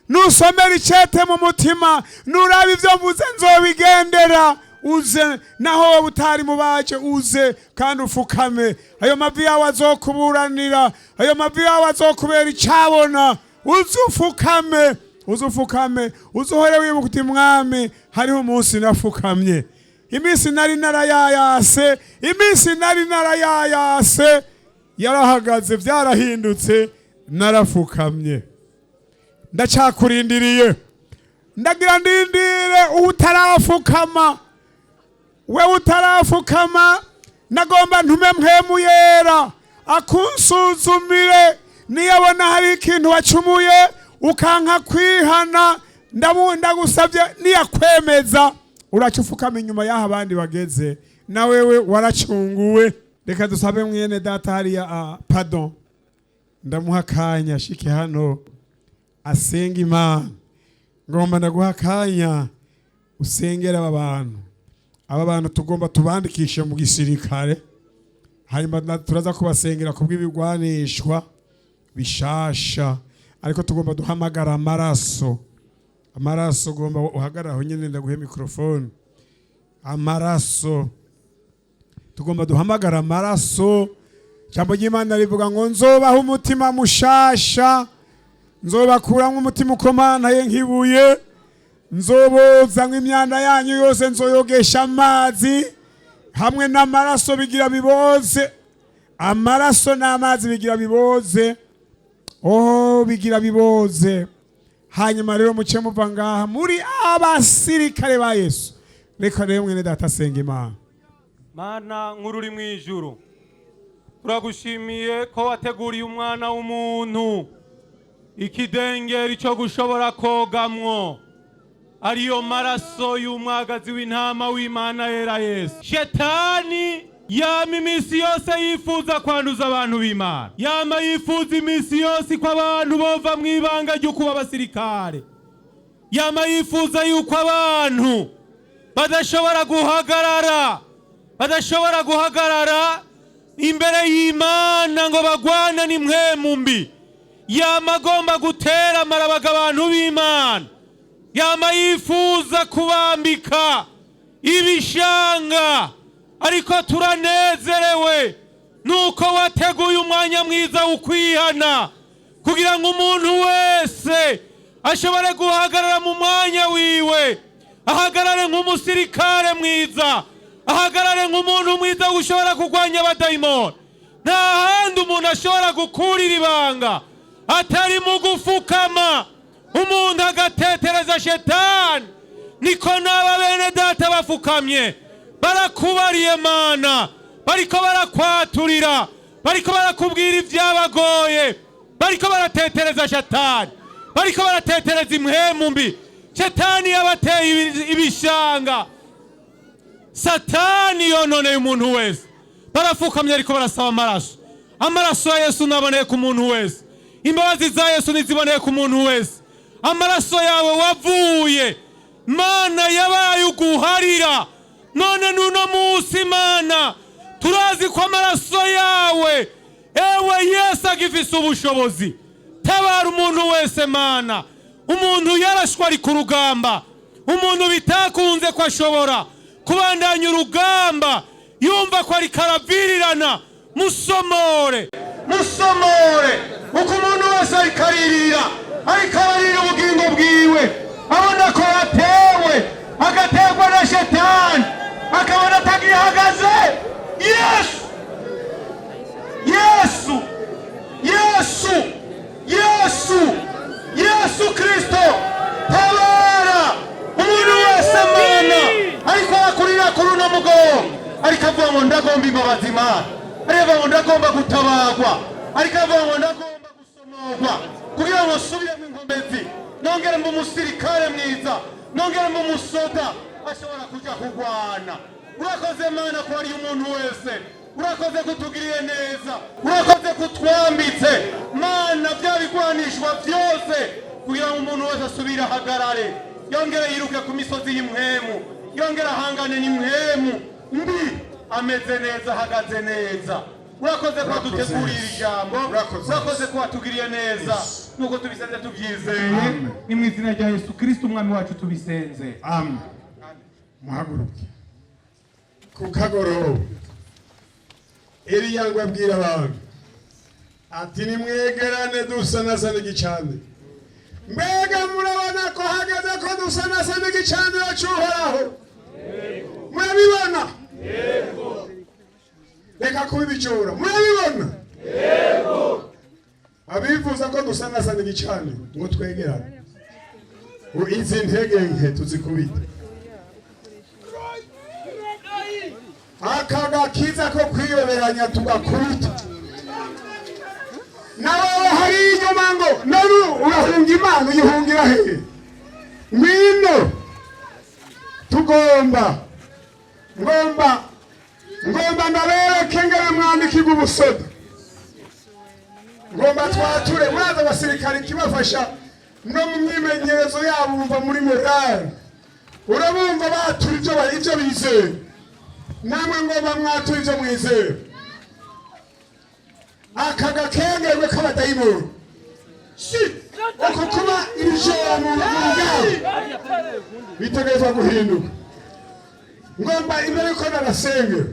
Nusomera icete mu mutima, nuraba ibyo mvuze nzobigendera, uze. Naho wowe utari mu baje, uze kandi ufukame. Ayo mavi yawe azokuburanira, ayo mavi yawe azokubera icabona. Uze ufukame, uze ufukame, uze uhore wibuka uti: "Mwami, hariho umunsi nafukamye, iminsi nari narayayase, iminsi nari narayayase yarahagaze, byarahindutse, narafukamye." Ndacyakurindiriye, ndagira ndindire utarafukama. We utarafukama, nagomba ntume Mpwemu Yera akunsuzumire. Niyabona hari ikintu wacumuye ukanka kwihana, ndagusabye, niyakwemeza uraca ufukama inyuma y'aho abandi bageze, na wewe waracunguwe. Reka dusabe mwene data hariya, pardon, ndamuha akanya ashike hano asenga Imana. Ngomba ndaguha akanya usengera aba bantu. Aba bantu tugomba tubandikishe mu gisirikare, hanyuma turaza kubasengera kubw'ibigwanishwa bishasha, ariko tugomba duhamagara amaraso. Amaraso, ugomba uhagarara aho nyine, ndaguhe microphone. Amaraso, tugomba duhamagara amaraso. Ijambo ry'Imana rivuga ngo: "Nzobaha umutima mushasha, nzobakuramwo umutima ukomanaye nk'ibuye, nzobozamwo imyanda yanyu yose, nzoyogesha amazi hamwe n'amaraso." Bigira biboze, amaraso n'amazi bigira biboze, oh, bigira biboze. Hanyuma rero muce muva ngaha muri abasirikare ba Yesu. Reka rero mwene data asenga Imana. Mana nkuru uri mu ijuru, turagushimiye ko wateguriye umwana w'umuntu ikidengeri cyo gushobora kogamwo, ariyo maraso y'umwagazi w'intama w'Imana yera Yesu. Shetani yama iminsi yose yifuza kwanduza abantu b'Imana, yama yifuza iminsi yose ko abantu bova mu ibanga ryo kuba abasirikare, yama yifuza yuko abantu badashobora guhagarara, badashobora guhagarara imbere y'Imana ngo bagwane n'impwemu mbi. Yama agomba gutera amarabaga abantu b'Imana, yama yifuza kubambika ibishanga. Ariko turanezerewe nuko wateguye umwanya mwiza wo kwihana, kugira ngo umuntu wese ashobore guhagarara mu mwanya wiwe, ahagarare nk'umusirikare mwiza, ahagarare nk'umuntu mwiza ushobora kurwanya abadayimoni. Nta handi umuntu ashobora gukurira ibanga atari mu gufukama, umuntu agatetereza shetani. Niko n'aba bene data bafukamye barakubariye Mana, bariko barakwaturira, bariko barakubwira ibyabagoye, bariko baratetereza shetani, bariko baratetereza impwemu mbi. Shetani yabateye ibishanga, satani yononeye umuntu wese. Barafukamye ariko barasaba amaraso. Amaraso ya Yesu naboneye ku muntu wese, imbabazi za Yesu niziboneye ku muntu wese. Amaraso yawe wavuye, Mana, yabaye uguharira. None n'uno munsi, Mana, turazi ko amaraso yawe, ewe Yesu, agifise ubushobozi. Tabara umuntu wese, Mana. Umuntu yarashwe ari ku rugamba, umuntu bitakunze ko ashobora kubandanya urugamba, yumva ko ariko aravirirana, musomore, musomore. Uko umuntu wese ariko aririra, ariko ararira ubugingo bwiwe, abona ko yatewe, agaterwa na Shetani, akabona atagihagaze. Yesu, Yesu, Yesu, Yesu, Yesu Kristo, tabara umuntu wese, Mana, ariko arakurira kuri uno mugoroba, ariko avuga ngo ndagomba imbabazi, Mana, ariko avuga ngo ndagomba gutabagwa, ariko avuga ngo ndagomba gusomorwa kugira ngo nsubiremo inkomezi, nongere mbe umusirikare mwiza, nongere mbe umusoda ashobora kuja kurwana. Urakoze, Mana, ko hariyo umuntu wese. Urakoze kutugiriye neza, urakoze kutwambitse, Mana, bya bigwanishwa byose kugira ngo umuntu wese asubire ahagarare, yongere yiruke ku misozi y'impwemu, yongere ahangane n'impwemu mbi, ameze neza, ahagaze neza. Urakoze ko waduteguriye iri jambo. Urakoze. Urakoze ko watugiriye neza. Nuko tubisenze tubyizeye. Amen. Ni mu izina rya Yesu Kristo Umwami wacu tubisenze. Amen. Muhaguruke. Ku kagoroba, Eliya ngo abwira abantu ati: "Nimwegerane dusanasana igicaniro. Mbega murabona ko hageze ko dusanasana igicaniro cy'Uhoraho? Murabibona? Reka kuba ibijura. Murabibona?" Abifuza ko dusanasana igicaniro ngo twegerane, ngo izi ntege nke tuzikubite, aka gakiza ko kwiyoberanya tugakubita. Nawe hari inyuma ngo none urahunga Imana, uyihungira hehe? Ngwino. Tugomba, ngomba ndabereke ngere mwandikirwa ubusoda. Ngomba twature. Muraza abasirikare ikibafasha no mu myimenyerezo yabo, bumva muri morale, urabumva batura ibyo bizeye. Namwe ngomba mwatura ibyo mwizeye. Aka gakengerwe k'abadayimoni si uko kuba ibijora mu rugamba bitegerezwa guhinduka. Ngomba imbere yuko ndabasengera,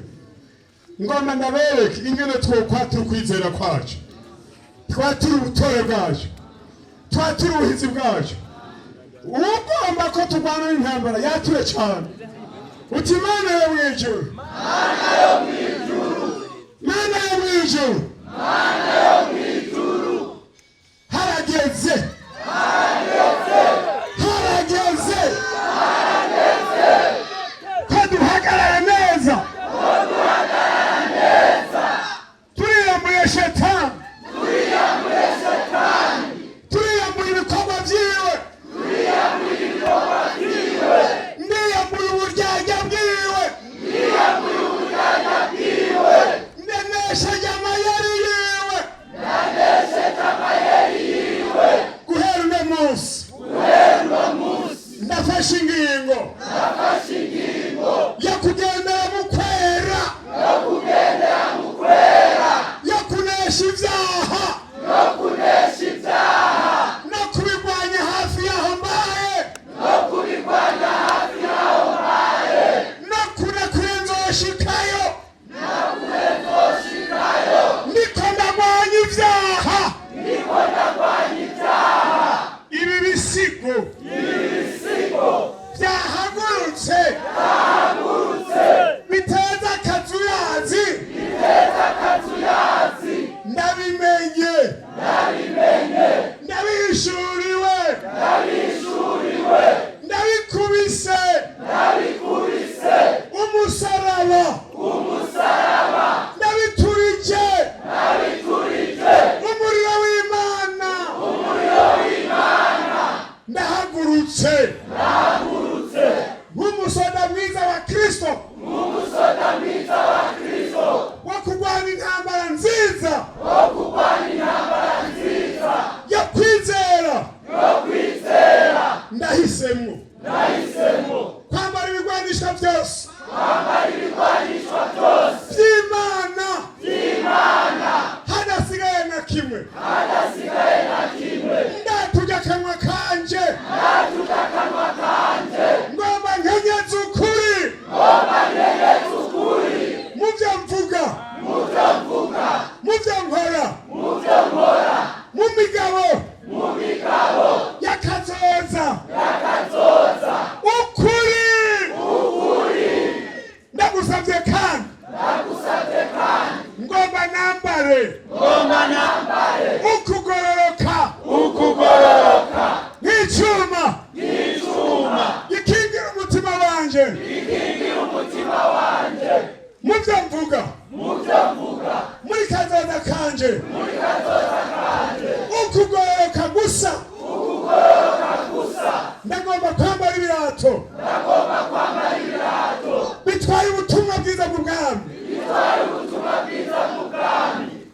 ngomba ndabereke ingene twokwatura ukwizera kwacu, twatura ubutore bwacu, twatura ubuhizi bwacu. Ugomba ko turwana n'intambara yature cyane uti: "Mana yo mw'ijuru, Mana yo mw'ijuru, harageze, harageze ko duhagarara neza. Turiyambuye Shetani, turiyambuye ibikorwa byiwe, ndiyambuye uburyarya bwiwe, ndanesheje amayeri yiwe. Guhera uno munsi ndafashe ingingo yo kugendera mu kwera, yo kunesha ibyaha no kubirwanya hafi y'aho mbaye, no kure kure nzoshikayo, ndiko ndagwanya ibyaha. Ibi bisigo byahagurutse biteza akazuyazi, ndabimenye, ndabihishuriwe, ndabikubise umusaraba, ndabiturije umuriro w'Imana. Ndahagurutse nk'umusoda mwiza wa Kristo wo kurwana intambara nziza yo kwizera. Ndahisemo kwambara ibigwanisho byose by'Imana, hadasigaye na kimwe. Ndatujya akanwa kanje, ngomba nkenyeze ukuri mu byo mvuga, mu byo nkora, mu wanje, mu byo mvuga, muri kazoza kanje, ukugororoka gusa. Ndagomba kwambara ibirato bitwaye ubutumwa bwiza bw'ubwami.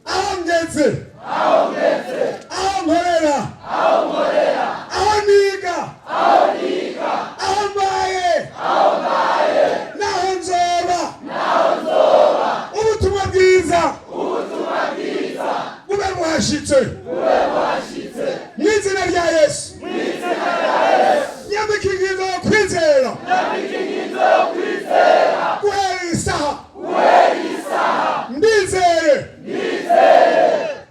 Aho ngeze, aho nkorera, aho niga, aho mbaye, naho nzoba, ubutumwa bwiza bube buhashitse mu izina rya Yesu. Nyambika ingingo yo kwizera guhera isaha. Ndizeye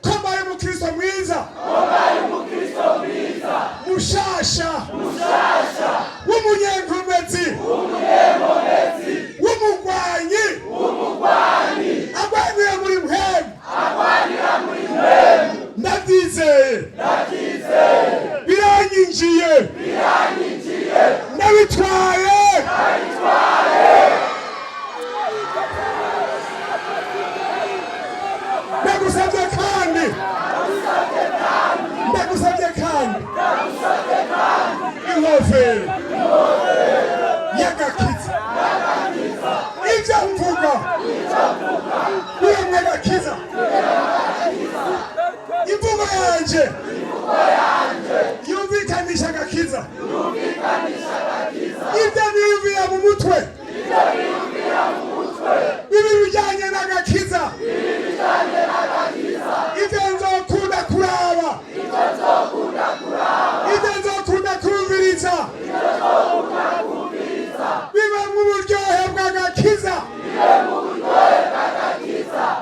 ko mbaye umukristo mwiza mushasha, w'umunyenkomezi, w'umugwanyi agwanira muri mpemu. Ndabyizeye, biranyinjiye, ndabitwaye. Ndagusabye kandi, ndagusabye kandi inkofero y'agakiza. Ibyo mvuga biremwe agakiza. Imvugo yanje yumvikanisha agakiza. Ibyo niyumvira mu mutwe bibi bijyanye n'agakiza, ibyo nzokunda kuraba, ibyo nzokunda kumviriza, biba mu buryohe bw'agakiza.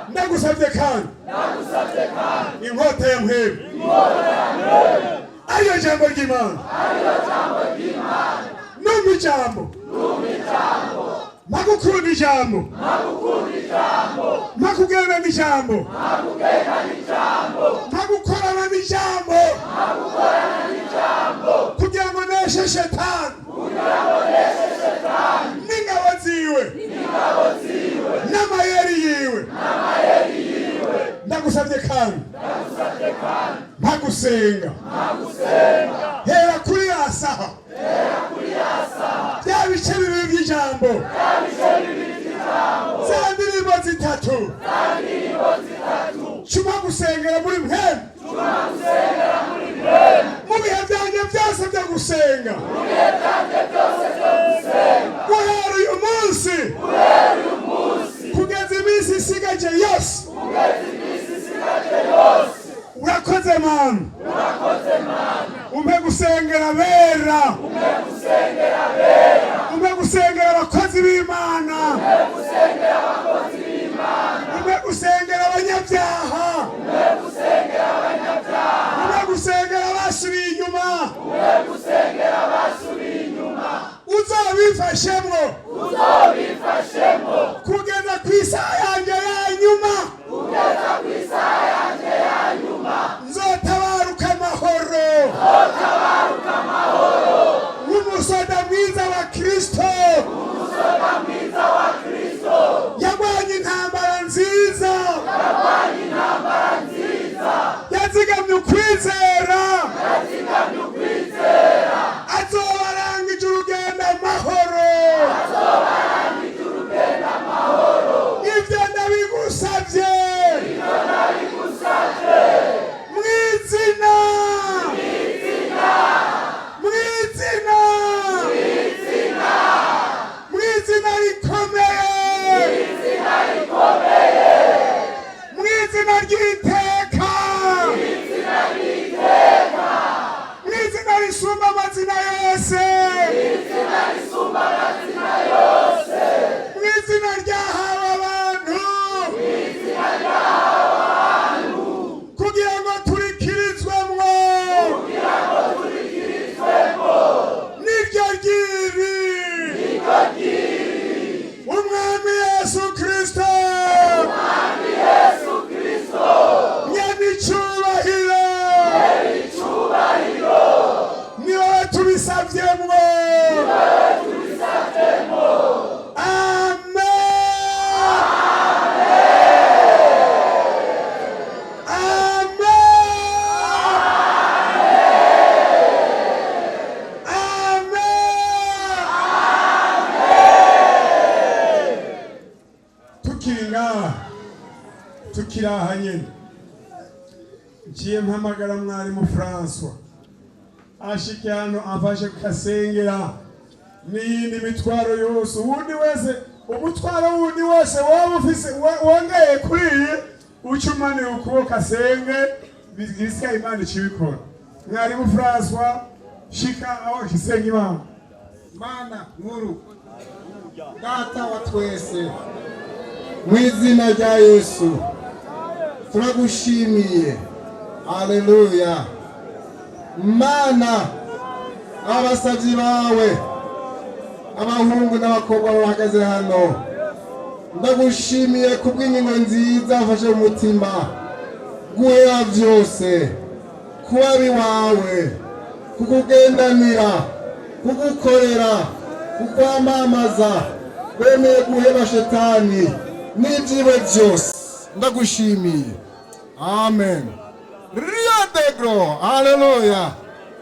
Ndagusabye kandi inkota ya mpemu, ariyo jambo ry'Imana. Numva ijambo, mpagukunda ijambo, mpakugenda n'ijambo, mpagukorana n'ijambo, kugira ngo neshe shetani n'ingabo ziwe n'amayeri yiwe. Ndagusabye kandi mpagusenga. Hera kuri ya saha, bya bice bibiri by'ijambo, za ndirimbo zitatu, cuma gusengera muri mpemu mu bihe byanjye byose byo gusenga, guhera uyu munsi kugeza iminsi isigaje yose. Urakoze Mana, umpe gusengera bera, umpe gusengera abakozi b'Imana, umpe gusengera abanyabyaha, umpe gusengera abasubiye inyuma. Uzobifashemwo kugeza ku isaha yanjye ya nyuma. Nzotabaruka amahoro nk'umusoda mwiza wa Kristo yagwanye intambara nziza, yazigamye ukwizera, azobarangije urugendo amahoro. Ibyo ndabigusabye mwizina, mwizina, mwizina rikomeye, mwizina ry'iteka, mwizina risumba amazina yose, mwizina ryahawe abantu kugira ngo turikirizwemwo, niryo ryiri Umwami Yesu Kristo nyenicubahiro. Ni wowe tubisavyemwo. Tukiri aha nyene, nciye mpamagara mwarimu Francois ashike hano amfashe kukasengera n'iyindi mitwaro yose. Uwundi wese, umutwaro wundi wose waba ufise wongeye kuri iyi, uce umanira ukuboko asenge, bisigaye Imana icibikora. Mwarimu Francois, shika aho kisenga Imana. Mana nkuru, Data wa twese, mu izina rya Yesu turagushimiye. Aleluya! Mana, abasabyi bawe, abahungu n'abakobwa bahagaze hano, ndagushimiye kubw'ingingo nziza wafashe mu mutima guhera byose, kuba iwawe, kukugendanira, kugukorera, kukwamamaza. Bemeye guheba Shetani n'ibyiwe byose. Ndagushimiye, amen. Rio degro, haleluya!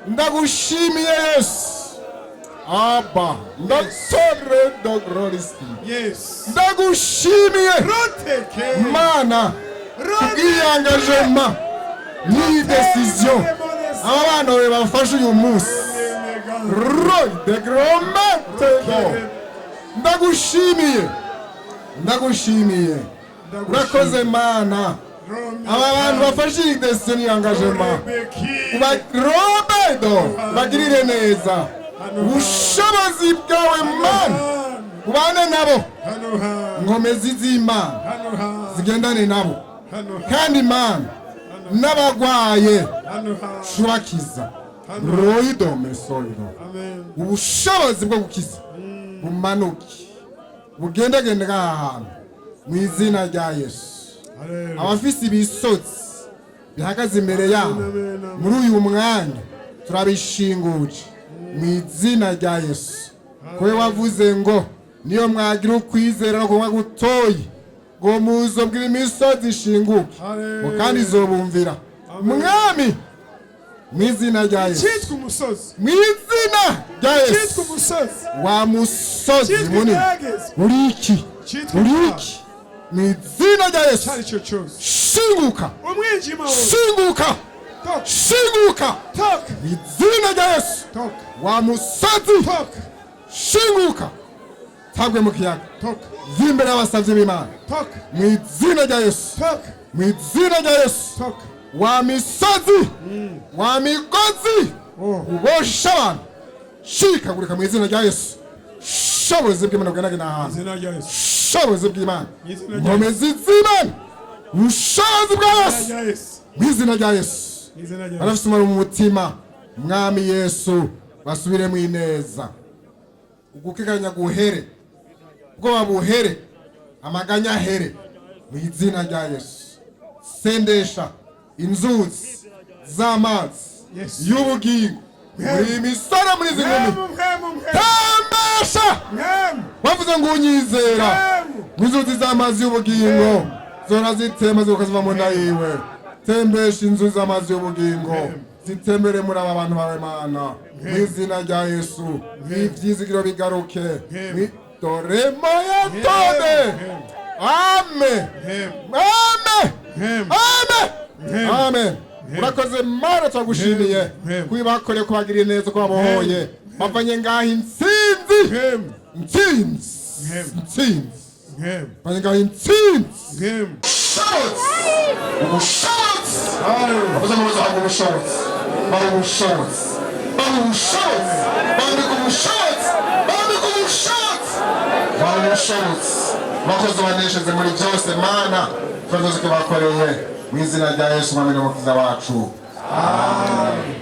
Ndagushimiye Yesu, Aba ndatore dogroristi. Ndagushimiye Roteke. Mana kubw'iyangajema n'iyi décision aba bana bawe bafashe uyu munsi. Roy de grometego, ndagushimiye, ndagushimiye, urakoze Mana. Aba bantu bafashe iyi décision n'iyangajema, robedo, bagirire neza. Ubushobozi bwawe Mana ubane nabo, nkomezi z'Imana zigendane nabo, kandi Mana n'abagwaye shurakiza royidomesoiro. Ubushobozi bwo gukiza bumanuke, bugendagende ngaha hantu mu izina rya Yesu. Abafise ibisotsi bihagaze imbere yabo muri uyu mwanya, turabishinguje mu izina rya Yesu. Kuko wavuze ngo niyo mwagira ukwizera no kunywa gutoyi, ngo muzobwira imisozi ishinguke, ngo kandi izobumvira. Mwami, mu izina rya Yesu. Cyitwa umusozi. Mu izina rya Cyitwa Yesu. umusozi. Wa musozi Cyitwa munini igeragezwa. uri iki? Cyitwa Uri icyaha. iki? Mu izina rya Yesu. Icyo ari cyo cyose. Shinguka. Umwijima wose. Shinguka. Toka. Shinguka. Toka. Mu izina rya Yesu. Toka. Wa musozi, Toka. shinguka, tabwe mu kiyaga. Toka. Va imbere y'abasabyi b'Imana. Toka. Mu izina rya Yesu. Toka. Mu izina rya Yesu. Toka. Wa misozi, wa migozi Oh. ubosha abantu, shikagurika mu izina rya Yesu. Shobozi bw'Imana bwanagena ahantu. Izina rya Yesu. Shobozi bw'Imana. Izina rya Nkomezi z'Imana, ubushobozi bwa Izina Yesu. rya Yesu. Mu izina rya Yesu. Izina rya Yesu. Barafise umumaro mu mutima, Mwami Yesu, basubire mu ineza, ugukekanya guhere, ubwoba buhere, amaganya ahere mu izina rya Yesu. Sendesha inzuzi z'amazi y'ubugingo muri iyi misore, muri izi nkumi. Mwemu, mwemu, mwemu. Tembesha. Mwemu. Bavuze ngo unyizera, Mwemu. inzuzi z'amazi y'ubugingo zora zitema ziruka ziva mu nda yiwe. Tembesha inzuzi z'amazi y'ubugingo zitembere muri aba bantu bawe Mana, mu izina rya Yesu. Ibyizigiro bigaruke. Doremo ya tode. Amen. Amen. Amen, amen. Urakoze Mana, turagushimiye kubibakoreye, kubagiriye neza, ko babohoye, bavanye ngaho intsinzi. Mwemu. Intsinzi. Intsinzi. Mwemu. Bavanye ngaho intsinzi. Mwemu. Ubushobozi, bavuze ngo bazahabwa ubushobozi, baha ubushobozi, baha ubushobozi, bambika ubushobozi, bambika ubushobozi, baha ubushobozi. Bakozi banesheje muri byose Mana, turakoze ko bakoreye mu izina rya Yesu, Mwami n'Umukiza wacu. Amen.